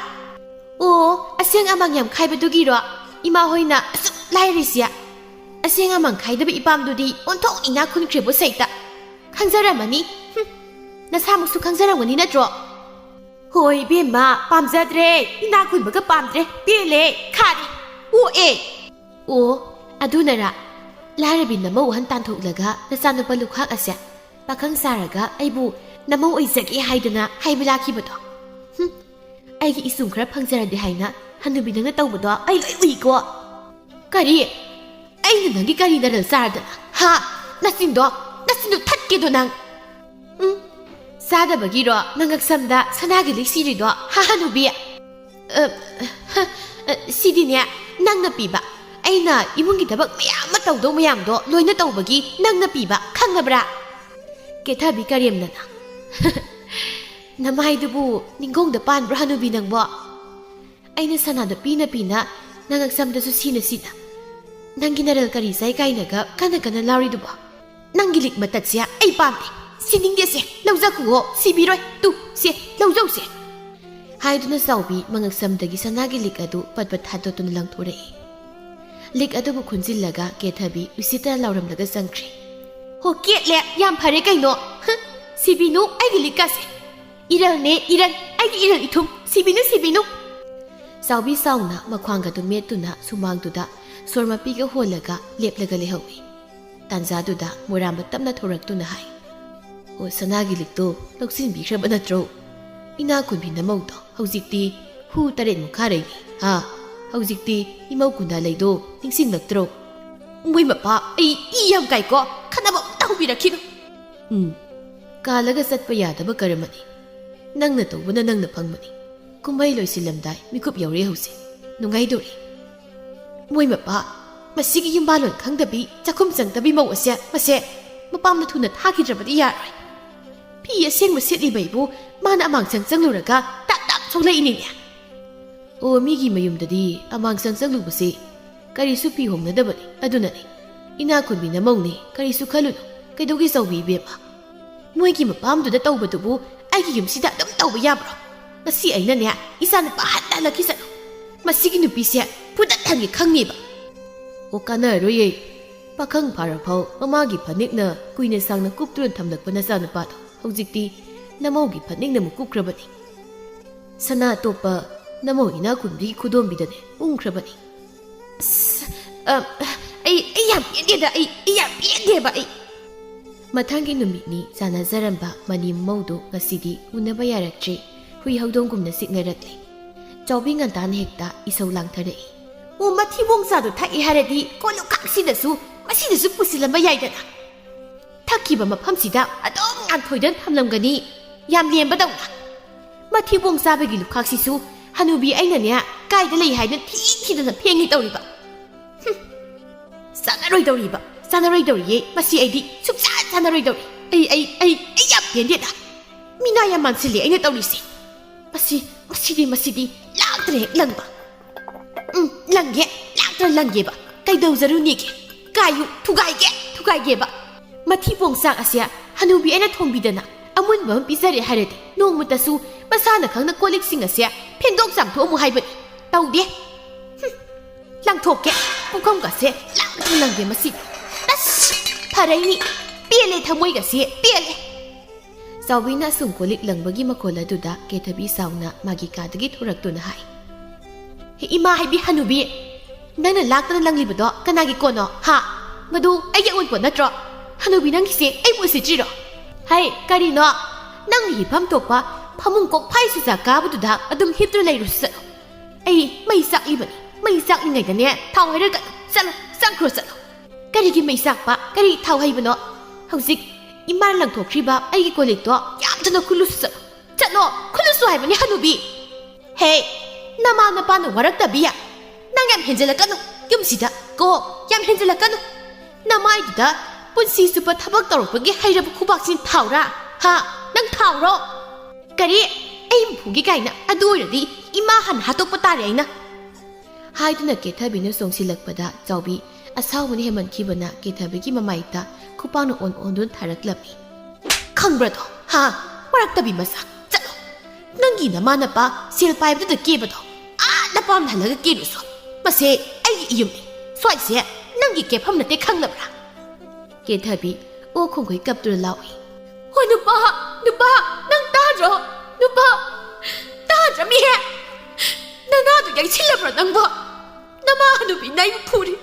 ꯑꯣ, ꯑꯁꯦꯡ ꯑꯃꯥꯡ ꯌꯥꯝ ꯈꯥꯏꯕꯗꯨꯒꯤꯔꯣ ꯏꯃꯥ ꯍꯣꯏꯅ ꯑꯁꯨꯛ ꯂꯥꯏꯔꯤꯁꯦ? ꯑꯁꯦꯡ ꯑꯃꯥꯡ ꯈꯥꯏꯗꯕ ꯏꯄꯥꯝꯗꯨꯗꯤ ꯑꯣꯟꯊꯣꯛ ꯏꯅꯥꯛ ꯈꯨꯟꯈ꯭ꯔꯦꯕꯨ ꯁꯩꯇ꯫ ꯈꯪꯖꯔꯝꯃꯅꯤ꯫ ꯍꯨꯝ, ꯅꯁꯥꯃꯛꯁꯨ ꯈꯪꯖꯔꯝꯒꯅꯤ ꯅꯠꯇ꯭ꯔꯣ? ꯍꯣꯏ ꯏꯕꯦꯝꯃ, ꯄꯥꯝꯖꯗ꯭ꯔꯦ꯫ ꯏꯅꯥꯛ ꯈꯨꯟꯕꯒ ꯄꯥꯝꯗ꯭ꯔꯦ꯫ ꯄꯦꯜꯂꯦ꯫ ꯈꯥꯔꯦ꯫ ꯑꯣꯛꯑꯦ꯫ ꯑꯣ, ꯑꯗꯨꯅꯔꯥ? ꯂꯥꯏꯔꯕꯤ ꯅꯃꯧ ꯑꯍꯟ ꯇꯥꯟꯊꯣꯛꯂꯒ ꯅꯆꯥꯅꯨꯄꯥ ꯂꯨꯈꯥꯛ ꯑꯁꯦ ꯄꯥꯈꯪ ꯁꯥꯔꯒ ꯑꯩꯕꯨ ꯅꯃꯧ ꯑꯣꯏꯖꯒꯦ ꯍꯥꯏꯗꯅ ꯍꯥꯏꯕ ꯂꯥꯛꯈꯤꯕꯗꯣ? ꯍꯨꯝ, ꯑꯩꯒꯤ ꯏꯁꯨꯝ ꯈꯔ ꯐꯪꯖꯔꯗꯤ ꯍꯥꯏꯅ ꯍꯅꯨꯕꯤ ꯅꯪꯅ ꯇꯧꯕꯗꯣ ꯑꯩ ꯂꯣꯏ ꯎꯏꯀꯣ꯫ ꯀꯔꯤ? ꯑꯩꯅ ꯅꯪꯒꯤ ꯀꯔꯤ ꯅꯔꯜ ꯆꯥꯔꯗꯅ? ꯍꯥ? ꯅꯆꯤꯟꯗꯣ, ꯅꯆꯤꯟꯗꯣ ꯊꯠꯀꯦꯗꯣ ꯅꯪ꯫ ꯎꯝ, ꯆꯥꯗꯕꯒꯤꯔꯣ ꯅꯉꯛꯁꯝꯗ ꯁꯅꯥꯒꯤ ꯂꯤꯛ ꯁꯤꯔꯤꯗꯣ? ꯍꯥ, ꯍꯅꯨꯕꯤ? ꯑ, ꯍ, ꯑ, ꯁꯤꯗꯤꯅꯦ, ꯅꯪꯅ ꯄꯤꯕ꯫ ꯑꯩꯅ ꯏꯃꯨꯡꯒꯤ ꯊꯕꯛ ꯃꯌꯥꯝ ꯑꯃ ꯇꯧꯗꯧ ꯃꯌꯥꯝꯗꯣ ꯂꯣꯏꯅ ꯇꯧꯕꯒꯤ ꯅꯪꯅ ꯄꯤꯕ, ꯈꯪꯉꯕ꯭ꯔꯥ? ꯀꯦꯊꯕꯤ ꯀꯔꯦꯝꯅꯅ꯫ ꯅꯃꯥꯏꯗꯨꯕꯨ ꯅꯤꯡꯒꯣꯡꯗ ꯄꯥꯟꯕ꯭ꯔꯣ, ꯍꯅꯨꯕꯤ ꯅꯪꯕꯣ? ꯑꯩꯅ ꯁꯅꯥꯗ ꯄꯤꯅ ꯄꯤꯅ ꯅꯉꯛꯁꯝꯗꯁꯨ ꯁꯤꯅ ꯁꯤꯅ ꯅꯪꯒꯤ ꯅꯔꯜ ꯀꯔꯤ ꯆꯥꯏ ꯀꯥꯏꯅꯒ ꯀꯟꯅ ꯀꯟꯅ ꯂꯥꯎꯔꯤꯗꯨꯕꯣ? ꯅꯪꯒꯤ ꯂꯤꯛ ꯃꯇꯠꯁꯦ ꯑꯩ ꯄꯥꯝꯗꯦ, ꯁꯤꯅꯤꯡꯗꯦꯁꯦ, ꯂꯧꯖꯈꯨꯑꯣ, ꯁꯤꯕꯤꯔꯣꯏ, ꯇꯨ, ꯁꯦ, ꯂꯧꯖꯧꯁꯦ꯫ ꯍꯥꯏꯗꯨꯅ ꯆꯥꯎꯕꯤ ꯃꯉꯛꯁꯝꯗꯒꯤ ꯁꯅꯥꯒꯤ ꯂꯤꯛ ꯑꯗꯨ ꯄꯠ ꯄꯠ ꯊꯥꯗꯣꯛꯇꯨꯅ ꯂꯪꯊꯣꯔꯛꯏ꯫ ꯂꯤꯛ ꯑꯗꯨꯕꯨ ꯈꯨꯟꯖꯤꯜꯂꯒ ꯀꯦꯊꯕꯤ ꯎꯁꯤꯠꯇꯅ ꯂꯥꯎꯔꯝꯂꯒ ꯆꯪꯈ꯭ꯔꯦ꯫ ꯍꯣ, ꯀꯦꯠꯂꯦ, ꯌꯥꯝ ꯐꯔꯦ ꯀꯩꯅꯣ꯫ ꯍ, ꯁꯤꯕꯤꯅꯨ ꯑꯩꯒꯤ ꯂꯤꯛꯀꯁꯦ꯫ ꯏꯔꯜꯅꯦ, ꯏꯔꯜ, ꯑꯩꯒꯤ ꯏꯔꯜ ꯏꯊꯨꯝ, ꯁꯤꯕꯤꯅꯨ, ꯁꯤꯕꯤꯅꯨ꯫ ꯆꯥꯎꯕꯤ ꯆꯥꯎꯅ ꯃꯈ꯭ꯋꯥꯡꯒꯗꯨ ꯃꯦꯠꯇꯨꯅ ꯁꯨꯃꯥꯡꯗꯨꯗ ꯁꯣꯔ ꯃꯄꯤꯒ ꯍꯣꯜꯂꯒ ꯂꯦꯞꯂꯒ ꯂꯩꯍꯧꯏ꯫ ꯇꯥꯟꯖꯥꯗꯨꯗ ꯃꯣꯔꯥꯝꯕ ꯇꯞꯅ ꯊꯣꯔꯛꯇꯨꯅ ꯍꯥꯏ, ꯑꯣ, ꯁꯅꯥꯒꯤ ꯂꯤꯛꯇꯣ ꯂꯧꯁꯤꯟꯕꯤꯈ꯭ꯔꯕ ꯅꯠꯇ꯭ꯔꯣ? ꯏꯅꯥꯛ ꯈꯨꯟꯕꯤ ꯅꯃꯧꯗꯣ ꯍꯧꯖꯤꯛꯇꯤ ꯍꯨ ꯇꯔꯦꯠ ꯃꯨꯛꯈꯥꯔꯩꯅꯤ꯫ ꯍꯥ? ꯍꯧꯖꯤꯛꯇꯤ ꯏꯃꯧ ꯀꯨꯟꯗꯥ ꯂꯩꯗꯣ ꯅꯤꯡꯁꯤꯡꯂꯛꯇ꯭ꯔꯣ? ꯃꯣꯏ ꯃꯄꯥ, ꯑꯩ ꯏ ꯌꯥꯝ ꯀꯥꯏꯀꯣ꯫ ꯈꯠꯅꯕ ꯑꯝꯇ ꯍꯧꯕꯤꯔꯛꯈꯤꯅꯨ꯫ ꯎꯝ, ꯀꯥꯜꯂꯒ ꯆꯠꯄ ꯌꯥꯗꯕ ꯀꯔꯃꯅꯤ꯫ ꯅꯪꯅ ꯇꯧꯕꯅ ꯅꯪꯅ ꯐꯪꯕꯅꯤ꯫ ꯀꯨꯝꯍꯩ ꯂꯣꯏꯁꯤꯜꯂꯝꯗꯥꯏ ꯃꯤꯀꯨꯞ ꯌꯧꯔꯦ ꯍꯧꯖꯤꯛ꯫ ꯅꯨꯡꯉꯥꯏꯗꯧꯔꯤ꯫ ꯃꯣꯏ ꯃꯄꯥ, ꯃꯁꯤꯒꯤ ꯌꯨꯝꯕꯥꯂꯣꯟ ꯈꯪꯗꯕꯤ, ꯆꯥꯛꯈꯨꯝ ꯆꯪꯗꯕꯤ ꯃꯧ ꯑꯁꯦ, ꯃꯁꯦ ꯃꯄꯥꯝꯗ ꯊꯨꯅ ꯊꯥꯈꯤꯗ꯭ꯔꯕꯗꯤ ꯌꯥꯔꯣꯏ꯫ ꯐꯤ ꯑꯁꯦꯡꯕ ꯁꯦꯠꯂꯤꯕꯩꯕꯨ ꯃꯥꯅ ꯑꯃꯥꯡꯁꯪ ꯆꯪꯂꯨꯔꯒ ꯇꯞ ꯇꯞ ꯊꯣꯛꯂꯛꯏꯅꯤꯅꯦ꯫ ꯑꯣ, ꯃꯤꯒꯤ ꯃꯌꯨꯝꯗꯗꯤ ꯑꯃꯥꯡꯁꯪ ꯆꯪꯂꯨꯕꯁꯦ ꯀꯔꯤꯁꯨ ꯐꯤ ꯍꯣꯡꯅꯗꯕꯅꯤ꯫ ꯑꯗꯨꯅꯅꯤ꯫ ꯏꯅꯥꯛ ꯈꯨꯟꯕꯤ ꯅꯃꯧꯅꯦ, ꯀꯔꯤꯁꯨ ꯈꯜꯂꯨꯅꯨ꯫ ꯀꯩꯗꯧꯒꯦ ꯆꯥꯎꯕꯤ ꯏꯕꯦꯝꯃ? ꯃꯣꯏꯒꯤ ꯃꯄꯥꯝꯗꯨꯗ ꯇꯧꯕꯗꯨꯕꯨ ꯑꯩꯒꯤ ꯌꯨꯝꯁꯤꯗ ꯑꯗꯨꯝ ꯇꯧꯕ ꯌꯥꯕ꯭ꯔꯣ? ꯃꯁꯤ ꯑꯩꯅꯅꯦ, ꯏꯆꯥ ꯅꯨꯄꯥ ꯍꯟꯅ ꯍꯜꯂꯛꯈꯤꯁꯅꯨ꯫ ꯃꯁꯤꯒꯤ ꯅꯨꯄꯤꯁꯦ ꯐꯨꯗꯠꯍꯟꯒꯦ ꯈꯪꯉꯦꯕ꯫ ꯑꯣ, ꯀꯥꯟꯅꯔꯔꯣꯏꯌꯦ꯫ ꯄꯥꯈꯪ ꯐꯥꯔꯐꯥꯎ ꯃꯃꯥꯒꯤ ꯐꯅꯦꯛꯅ ꯀꯨꯏꯅ ꯁꯥꯡꯅ ꯀꯨꯞꯇꯨꯅ ꯊꯝꯂꯛꯄ ꯅꯆꯥꯅꯨꯄꯥꯗꯣ ꯍꯧꯖꯤꯛꯇꯤ ꯅꯃꯧꯒꯤ ꯐꯅꯦꯛꯅ ꯑꯃꯨꯛ ꯀꯨꯞꯈ꯭ꯔꯕꯅꯤ꯫ ꯁꯅꯥ ꯑꯇꯣꯞꯄ ꯅꯃꯧ ꯏꯅꯥꯛ ꯈꯨꯟꯕꯤꯒꯤ ꯈꯨꯗꯣꯝꯕꯤꯗꯅꯦ ꯎꯪꯈ꯭ꯔꯕꯅꯤ꯫ ꯑꯁ, ꯑ, ꯑꯩ, ꯑꯩ ꯌꯥꯝ ꯄꯦꯟꯗꯦꯗ, ꯑꯩ, ꯑꯩ ꯌꯥꯝ ꯄꯦꯟꯗꯦꯕ ꯑꯩ꯫ ꯃꯊꯪꯒꯤ ꯅꯨꯃꯤꯠꯅꯤ ꯆꯥꯟꯅꯖꯔꯝꯕ ꯃꯅꯤ ꯃꯧꯗꯨ ꯉꯁꯤꯗꯤ ꯎꯅꯕ ꯌꯥꯔꯛꯇ꯭ꯔꯦ꯫ ꯍꯨꯏ ꯍꯧꯗꯣꯡꯒꯨꯝꯅ ꯆꯤꯛꯅꯔꯛꯂꯦ꯫ ꯆꯥꯎꯕꯤ ꯉꯟꯇꯥꯅ ꯍꯦꯛꯇ ꯏꯁꯧ ꯂꯥꯡꯊꯔꯛꯏ꯫ ꯑꯣ, ꯃꯊꯤꯕꯣꯡ ꯆꯥꯗꯣ ꯊꯛꯑꯦ ꯍꯥꯏꯔꯗꯤ ꯀꯣꯜꯂꯨꯈꯥꯛꯁꯤꯗꯁꯨ ꯃꯁꯤꯗꯁꯨ ꯄꯨꯁꯤꯜꯂꯝꯕ ꯌꯥꯏꯗꯅ꯫ ꯊꯛꯈꯤꯕ ꯃꯐꯝꯁꯤꯗ ꯑꯗꯨꯝ ꯉꯥꯟꯊꯣꯏꯗꯅ ꯊꯝꯂꯝꯒꯅꯤ, ꯌꯥꯝ ꯂꯦꯝꯕꯗꯧꯅ꯫ ꯃꯊꯤꯕꯣꯡ ꯆꯥꯕꯒꯤ ꯂꯨꯈꯥꯛꯁꯤꯁꯨ ꯍꯅꯨꯕꯤ ꯑꯩꯅꯅꯦ ꯀꯥꯏꯗ ꯂꯩ ꯍꯥꯏꯗꯅ ꯊꯤ ꯊꯤꯗꯅ ꯐꯦꯡꯉꯤ ꯇꯧꯔꯤꯕ꯫ ꯍꯨꯝ, ꯆꯥꯟꯅꯔꯣꯏꯗꯧꯔꯤꯕ, ꯆꯥꯟꯅꯔꯣꯏꯗꯧꯔꯤꯌꯦ꯫ ꯃꯁꯤ ꯑꯩꯗꯤ ꯁꯨꯡꯆꯥ ꯆꯥꯟꯅꯔꯣꯏꯗꯧꯔꯤ꯫ ꯑꯩ, ꯑꯩ, ꯑꯩ, ꯑꯩ ꯌꯥꯝ ꯄꯦꯟꯗꯦꯗ꯫ ꯃꯤꯅꯥ ꯌꯥꯝ ꯃꯥꯟꯁꯤꯜꯂꯦ ꯑꯩꯅ ꯇꯧꯔꯤꯁꯦ꯫ ꯃꯁꯤ, ꯃꯁꯤꯗꯤ, ꯃꯁꯤꯗꯤ ꯂꯥꯛꯇ꯭ꯔꯦ ꯍꯦꯛ ꯂꯪꯕ꯫ ꯎꯝ, ꯂꯪꯒꯦ, ꯂꯥꯛꯇ꯭ꯔ ꯂꯪꯒꯦꯕ꯫ ꯀꯩꯗꯧꯖꯔꯨꯅꯤꯒꯦ? ꯀꯥꯏꯌꯨ, ꯊꯨꯒꯥꯏꯒꯦ, ꯊꯨꯒꯥꯏꯒꯦꯕ꯫ ꯃꯊꯤꯕꯣꯡ ꯆꯥꯛ ꯑꯁꯦ ꯍꯅꯨꯕꯤ ꯑꯩꯅ ꯊꯣꯡꯕꯤꯗꯅ ꯑꯃꯨꯟꯕ ꯑꯃ ꯄꯤꯖꯔꯦ ꯍꯥꯏꯔꯗꯤ ꯅꯣꯡꯃꯇꯁꯨ ꯃꯁꯥꯅ ꯈꯪꯅ ꯀꯣꯜ ꯂꯤꯛꯁꯤꯡ ꯑꯁꯦ ꯐꯦꯡꯗꯣꯛ ꯆꯥꯝꯊꯣꯛꯑꯝꯃꯨ ꯍꯥꯏꯕꯅꯤ꯫ ꯇꯧꯗꯦ꯫ ꯍꯨꯝ, ꯂꯪꯊꯣꯛꯀꯦ꯫ ꯄꯨꯈꯝꯒꯁꯦ ꯂꯪꯗ꯭ꯔ ꯂꯪꯗꯦ ꯃꯁꯤꯗꯤ꯫ ꯑꯁ! ꯐꯔꯩꯅꯤ꯫ ꯄꯦꯜꯂꯦ ꯊꯃꯣꯏꯒꯁꯦ, ꯄꯦꯜꯂꯦ꯫ ꯆꯥꯎꯕꯤꯅ ꯑꯁꯨꯝ ꯀꯣꯜ ꯂꯤꯛ ꯂꯪꯕꯒꯤ ꯃꯈꯣꯜ ꯑꯗꯨꯗ ꯀꯦꯊꯕꯤ ꯁꯥꯎꯅ ꯃꯥꯒꯤ ꯀꯥꯗꯒꯤ ꯊꯣꯔꯛꯇꯨꯅ ꯍꯥꯏ꯫ "ꯍꯦ, ꯏꯃꯥ ꯍꯥꯏꯕꯤ ꯍꯅꯨꯕꯤ, ꯅꯪꯅ ꯂꯥꯛꯇꯅ ꯂꯪꯂꯤꯕꯗꯣ ꯀꯅꯥꯒꯤ ꯀꯣꯟꯅꯣ, ꯍꯥ? ꯃꯗꯨ ꯑꯩꯒꯤ ꯑꯑꯣꯟꯄꯣꯠ ꯅꯠꯇ꯭ꯔꯣ? ꯍꯅꯨꯕꯤ, ꯅꯪꯒꯤꯁꯦ ꯑꯩꯕꯨ ꯎꯁꯤꯠꯇ꯭ꯔꯤꯔꯣ?" ꯍꯩ, ꯀꯔꯤꯅꯣ? ꯅꯪ ꯍꯤꯞꯐꯝ ꯊꯣꯛꯄ ꯐꯃꯨꯡ ꯀꯣꯛꯐꯥꯏ ꯁꯨꯖꯥ ꯀꯥꯕꯗꯨꯗ ꯑꯗꯨꯝ ꯍꯤꯞꯇꯨꯅ ꯂꯩꯔꯨꯁꯨ ꯆꯠꯂꯣ꯫ ꯑꯩ ꯃꯩ ꯆꯥꯛꯂꯤꯕꯅꯤ꯫ ꯃꯩ ꯆꯥꯛꯂꯤꯉꯩꯗꯅꯦ ꯊꯥꯎ ꯍꯩꯔꯒ ꯆꯠꯂꯣ, ꯆꯪꯈ꯭ꯔꯣ ꯆꯠꯂꯣ꯫ ꯀꯔꯤꯒꯤ ꯃꯩ ꯆꯥꯛꯄ? ꯀꯔꯤ ꯊꯥꯎ ꯍꯩꯕꯅꯣ? ꯍꯧꯖꯤꯛ ꯏꯃꯥꯅ ꯂꯪꯊꯣꯛꯈ꯭ꯔꯤꯕ ꯑꯩꯒꯤ ꯀꯣꯜ ꯂꯤꯛꯇꯣ ꯌꯥꯝꯗꯅ ꯈꯨꯜꯂꯨꯁꯨ ꯆꯠꯂꯣ꯫ ꯆꯠꯂꯣ, ꯈꯨꯜꯂꯨꯁꯨ ꯍꯥꯏꯕꯅꯤ ꯍꯅꯨꯕꯤ꯫ ꯍꯦ, ꯅꯃꯥ ꯅꯄꯥꯅ ꯋꯥꯔꯛꯇꯕꯤ꯫ ꯅꯪ ꯌꯥꯝ ꯍꯦꯟꯖꯜꯂꯛꯀꯅꯨ꯫ ꯌꯨꯝꯁꯤꯗ ꯀꯣ, ꯌꯥꯝ ꯍꯦꯟꯖꯜꯂꯛꯀꯅꯨ꯫ ꯅꯃꯥꯏꯗꯨꯗ ꯄꯨꯟꯁꯤ ꯆꯨꯞꯄ ꯊꯕꯛ ꯇꯧꯔꯛꯄꯒꯤ ꯍꯩꯔꯕ ꯈꯨꯕꯥꯛꯁꯤꯅ ꯊꯥꯎꯔꯥ? ꯍꯥ? ꯅꯪ ꯊꯥꯎꯔꯣ? ꯀꯔꯤ? ꯑꯩ ꯐꯨꯒꯦ ꯀꯥꯏꯅ? ꯑꯗꯨ ꯑꯣꯏꯔꯗꯤ ꯏꯃꯥ ꯍꯥꯟꯅ ꯍꯥꯠꯇꯣꯛꯄ ꯇꯥꯔꯦ ꯑꯩꯅ꯫ ꯍꯥꯏꯗꯨꯅ ꯀꯦꯊꯕꯤꯅ ꯆꯣꯡꯁꯤꯜꯂꯛꯄꯗ ꯆꯥꯎꯕꯤ ꯑꯁꯥꯎꯕꯅ ꯍꯦꯟꯃꯟꯈꯤꯕꯅ ꯀꯦꯊꯕꯤꯒꯤ ꯃꯃꯥꯏꯗ ꯈꯨꯄꯥꯛꯅ ꯑꯣꯟ ꯑꯣꯟꯗꯨꯅ ꯊꯥꯔꯛꯂꯝꯃꯤ꯫ ꯈꯪꯕ꯭ꯔꯗꯣ? ꯍꯥ? ꯋꯥꯔꯛꯇꯕꯤ ꯃꯆꯥ, ꯆꯠꯂꯣ꯫ ꯅꯪꯒꯤ ꯅꯃꯥ ꯅꯄꯥ ꯁꯦꯜ ꯄꯥꯏꯕꯗꯨꯗ ꯀꯦꯕꯗꯣ ꯑꯥ ꯅꯄꯥꯝꯗ ꯍꯜꯂꯒ ꯀꯦꯔꯨꯁꯣ꯫ ꯃꯁꯦ ꯑꯩꯒꯤ ꯏꯌꯨꯝꯅꯤ꯫ ꯁ꯭ꯋꯥꯏꯁꯦ ꯅꯪꯒꯤ ꯀꯦꯐꯝ ꯅꯠꯇꯦ, ꯈꯪꯂꯕ꯭ꯔꯥ? ꯀꯦꯊꯕꯤ ꯑꯣ ꯈꯣꯡꯒꯩ ꯀꯞꯇꯨꯅ ꯂꯥꯎꯏ꯫ ꯍꯣ ꯅꯨꯄꯥ, ꯅꯨꯄꯥ, ꯅꯪ ꯇꯥꯗ꯭ꯔꯣ? ꯅꯨꯄꯥ, ꯇꯥꯗ꯭ꯔꯃꯤꯍꯦ? ꯅꯅꯥꯗꯣ ꯌꯩꯁꯤꯜꯂꯕ꯭ꯔꯣ ꯅꯪꯕꯣ? ꯅꯃꯥ ꯍꯅꯨꯕꯤꯅ ꯑꯩꯕꯨ ꯐꯨꯔꯤ꯫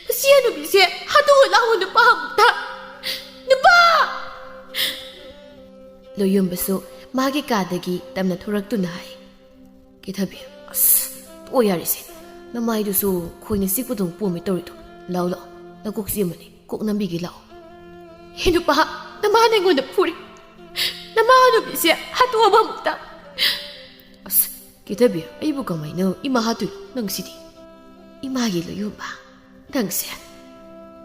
ꯃꯁꯤ ꯍꯅꯨꯕꯤꯁꯦ ꯍꯥꯠꯇꯣꯛꯑꯣ ꯂꯥꯛꯑꯣ ꯅꯨꯄꯥ ꯑꯃꯨꯛꯇ꯫ ꯅꯨꯄꯥ! ꯂꯣꯌꯨꯝꯕꯁꯨ ꯃꯥꯒꯤ ꯀꯥꯗꯒꯤ ꯇꯞꯅ ꯊꯣꯔꯛꯇꯨꯅ ꯍꯥꯏ꯫ ꯀꯦꯊꯕꯤ, ꯑꯁ, ꯇꯣꯛꯑꯣ ꯌꯥꯔꯦꯁꯦ꯫ ꯅꯃꯥꯏꯗꯨꯁꯨ ꯈꯣꯏꯅ ꯆꯤꯛꯄꯗꯧꯅ ꯄꯣꯝꯃꯦ ꯇꯧꯔꯤꯗꯣ꯫ ꯂꯥꯛꯑꯣ, ꯂꯥꯛꯑꯣ, ꯅꯀꯣꯛ ꯆꯤꯛꯑꯝꯃꯅꯤ꯫ ꯀꯣꯛ ꯅꯝꯕꯤꯒꯦ ꯂꯥꯛꯑꯣ꯫ ꯍꯦ ꯅꯨꯄꯥ, ꯅꯃꯥꯅ ꯑꯩꯉꯣꯟꯗ ꯐꯨꯔꯤ꯫ ꯅꯃꯥ ꯍꯅꯨꯕꯤꯁꯦ ꯍꯥꯠꯇꯣꯛꯑꯕ ꯑꯃꯨꯛꯇ꯫ ꯑꯁ, ꯀꯦꯊꯕꯤ, ꯑꯩꯕꯨ ꯀꯃꯥꯏꯅ ꯏꯃꯥ ꯍꯥꯠꯇꯣꯏꯅꯣ ꯅꯪꯁꯤꯗꯤ? ꯏꯃꯥꯒꯤ ꯂꯣꯌꯨꯝꯕ, ꯅꯪꯁꯦ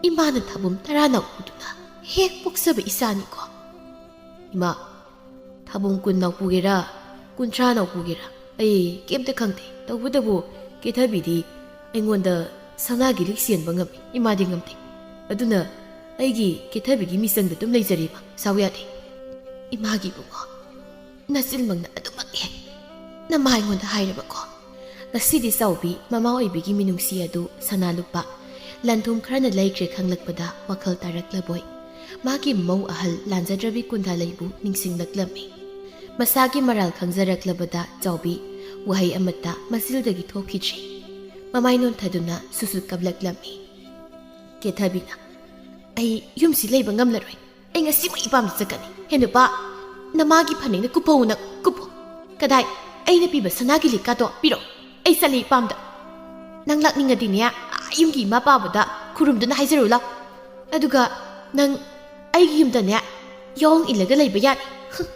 ꯏꯃꯥꯅ ꯊꯥꯕꯨꯝ ꯇꯔꯥ ꯅꯥꯎꯄꯨꯗꯨꯅ ꯍꯦꯛ ꯄꯣꯛꯆꯕ ꯏꯆꯥꯅꯤꯀꯣ꯫ ꯏꯃꯥ, ꯊꯥꯕꯨꯝ ꯀꯨꯟ ꯅꯥꯎꯄꯨꯒꯦꯔꯥ, ꯀꯨꯟꯊ꯭ꯔꯥ ꯅꯥꯎꯄꯨꯒꯦꯔꯥ, ꯑꯩ ꯀꯩꯝꯇ ꯈꯪꯗꯦ꯫ ꯇꯧꯕꯇꯕꯨ ꯀꯦꯊꯕꯤꯗꯤ ꯑꯩꯉꯣꯟꯗ ꯁꯅꯥꯒꯤ ꯂꯤꯛ ꯆꯦꯟꯕ ꯉꯝꯃꯤ, ꯏꯃꯥꯗꯤ ꯉꯝꯗꯦ꯫ ꯑꯗꯨꯅ ꯑꯩꯒꯤ ꯀꯦꯊꯕꯤꯒꯤ ꯃꯤꯆꯪꯗ ꯑꯗꯨꯝ ꯂꯩꯖꯔꯦꯕ, ꯁꯥꯎ ꯌꯥꯗꯦ꯫ ꯏꯃꯥꯒꯤ ꯏꯕꯨꯡꯉꯣ, ꯅꯆꯤꯟꯃꯛꯅ ꯑꯗꯨꯃꯛ ꯍꯦꯛ ꯅꯃꯥ ꯑꯩꯉꯣꯟꯗ ꯍꯥꯏꯔꯕꯀꯣ꯫ ꯉꯁꯤꯗꯤ ꯆꯥꯎꯕꯤ ꯃꯃꯥ ꯑꯣꯏꯕꯤꯒꯤ ꯃꯤꯅꯨꯡꯁꯤ ꯑꯗꯨ ꯁꯅꯥ ꯂꯨꯄꯥ, ꯂꯟ ꯊꯨꯝ ꯈꯔꯅ ꯂꯩꯈ꯭ꯔꯦ ꯈꯪꯂꯛꯄꯗ ꯋꯥꯈꯜ ꯇꯥꯔꯛꯂꯕꯣꯏ꯫ ꯃꯥꯒꯤ ꯃꯧ ꯑꯍꯜ ꯂꯥꯟꯖꯗ꯭ꯔꯕꯤ ꯀꯨꯟꯊꯥ ꯂꯩꯕꯨ ꯅꯤꯡꯁꯤꯡꯂꯛꯂꯝꯃꯤ꯫ ꯃꯁꯥꯒꯤ ꯃꯔꯥꯜ ꯈꯪꯖꯔꯛꯂꯕꯗ ꯆꯥꯎꯕꯤ ꯋꯥꯍꯩ ꯑꯃꯠꯇ ꯃꯆꯤꯜꯗꯒꯤ ꯊꯣꯛꯈꯤꯗ꯭ꯔꯤ꯫ ꯃꯃꯥꯏ ꯅꯣꯟꯊꯗꯨꯅ ꯁꯨꯁꯨ ꯀꯞꯂꯛꯂꯝꯃꯤ꯫ ꯀꯦꯊꯕꯤꯅ, "ꯑꯩ ꯌꯨꯝꯁꯤ ꯂꯩꯕ ꯉꯝꯂꯔꯣꯏ꯫ ꯑꯩ ꯉꯁꯤꯃꯛ ꯏꯄꯥꯝꯗ ꯆꯠꯀꯅꯤ꯫ ꯍꯦ ꯅꯨꯄꯥ, ꯅꯃꯥꯒꯤ ꯐꯅꯦꯛꯅ ꯀꯨꯞꯄꯧ ꯅꯪ, ꯀꯨꯞꯄꯣ꯫ ꯀꯗꯥꯏ? ꯑꯩꯅ ꯄꯤꯕ ꯁꯅꯥꯒꯤ ꯂꯤꯛꯀꯥꯗꯣ ꯄꯤꯔꯛꯑꯣ꯫ ꯑꯩ ꯆꯠꯂꯤ ꯏꯄꯥꯝꯗ꯫ ꯅꯪ ꯂꯥꯛꯅꯤꯡꯉꯗꯤꯅꯦ, ꯑꯥ ꯌꯨꯝꯒꯤ ꯏꯃꯥ ꯄꯥꯕꯗ ꯈꯨꯔꯨꯝꯗꯨꯅ ꯍꯥꯏꯖꯔꯨ ꯂꯥꯎ꯫ ꯑꯗꯨꯒ ꯅꯪ ꯑꯩꯒꯤ ꯌꯨꯝꯗꯅꯦ ꯌꯥꯑꯣꯡ ꯏꯜꯂꯒ ꯂꯩꯕ ꯌꯥꯅꯤ꯫ ꯍꯨꯝ꯫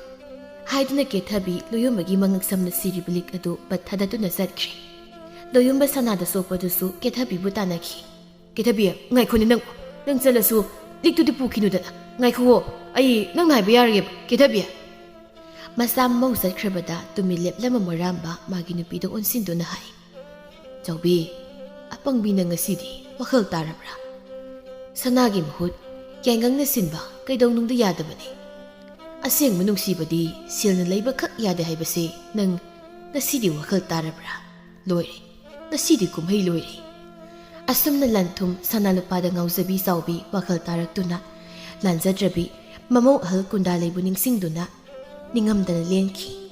ꯍꯥꯏꯗꯨꯅ ꯀꯦꯊꯕꯤ ꯂꯣꯌꯨꯝꯕꯒꯤ ꯃꯉꯛꯁꯝꯅ ꯁꯤꯔꯤꯕ ꯂꯤꯛ ꯑꯗꯨ ꯄꯠ ꯊꯥꯗꯠꯇꯨꯅ ꯆꯠꯈ꯭ꯔꯦ꯫ ꯂꯣꯌꯨꯝꯕ ꯁꯅꯥꯗ ꯁꯣꯛꯄꯗꯨꯁꯨ ꯀꯦꯊꯕꯤꯕꯨ ꯇꯥꯟꯅꯈꯤ꯫ ꯀꯦꯊꯕꯤ, ꯉꯥꯏꯈꯣꯅꯦ ꯅꯪ꯫ ꯅꯪ ꯆꯠꯂꯁꯨ ꯂꯤꯛꯇꯨꯗꯤ ꯄꯨꯈꯤꯅꯨꯗꯅ꯫ ꯉꯥꯏꯈꯨꯋꯣ, ꯑꯩ ꯅꯪꯅ ꯍꯥꯏꯕ ꯌꯥꯔꯒꯦꯕ, ꯀꯦꯊꯕꯤ꯫ ꯃꯆꯥ ꯃꯃꯧ ꯆꯠꯈ꯭ꯔꯕꯗ ꯇꯨꯃꯤꯟ ꯂꯦꯞꯂꯝꯕ ꯃꯣꯏꯔꯥꯝꯕ ꯃꯥꯒꯤ ꯅꯨꯄꯤꯗ ꯑꯣꯟꯁꯤꯟꯗꯨꯅ ꯍꯥꯏ, ꯆꯥꯎꯕꯤ, ꯑꯄꯪꯕꯤ ꯅꯪ ꯉꯁꯤꯗꯤ ꯋꯥꯈꯜ ꯇꯥꯔꯕ꯭ꯔꯥ? ꯁꯅꯥꯒꯤ ꯃꯍꯨꯠ ꯌꯥꯏꯉꯪꯅ ꯁꯤꯟꯕ ꯀꯩꯗꯧꯅꯨꯡꯗ ꯌꯥꯗꯕꯅꯤ꯫ ꯑꯁꯦꯡꯕ ꯅꯨꯡꯁꯤꯕꯗꯤ ꯁꯦꯜꯅ ꯂꯩꯕꯈꯛ ꯌꯥꯗꯦ ꯍꯥꯏꯕꯁꯤ ꯅꯪ ꯉꯁꯤꯗꯤ ꯋꯥꯈꯜ ꯇꯥꯔꯕ꯭ꯔꯥ? ꯂꯣꯏꯔꯦ, ꯉꯁꯤꯗꯤ ꯀꯨꯝꯍꯩ ꯂꯣꯏꯔꯦ꯫ ꯑꯁꯨꯝꯅ ꯂꯟ ꯊꯨꯝ ꯁꯅꯥ ꯂꯨꯄꯥꯗ ꯉꯥꯎꯖꯕꯤ ꯆꯥꯎꯕꯤ ꯋꯥꯈꯜ ꯇꯥꯔꯛꯇꯨꯅ ꯂꯥꯟꯖꯗ꯭ꯔꯕꯤ ꯃꯃꯧ ꯑꯍꯜ ꯀꯨꯟꯗꯥꯂꯩꯕꯨ ꯅꯤꯡꯁꯤꯡꯗꯨꯅ ꯅꯤꯡꯉꯝꯗꯅ ꯂꯦꯟꯈꯤ꯫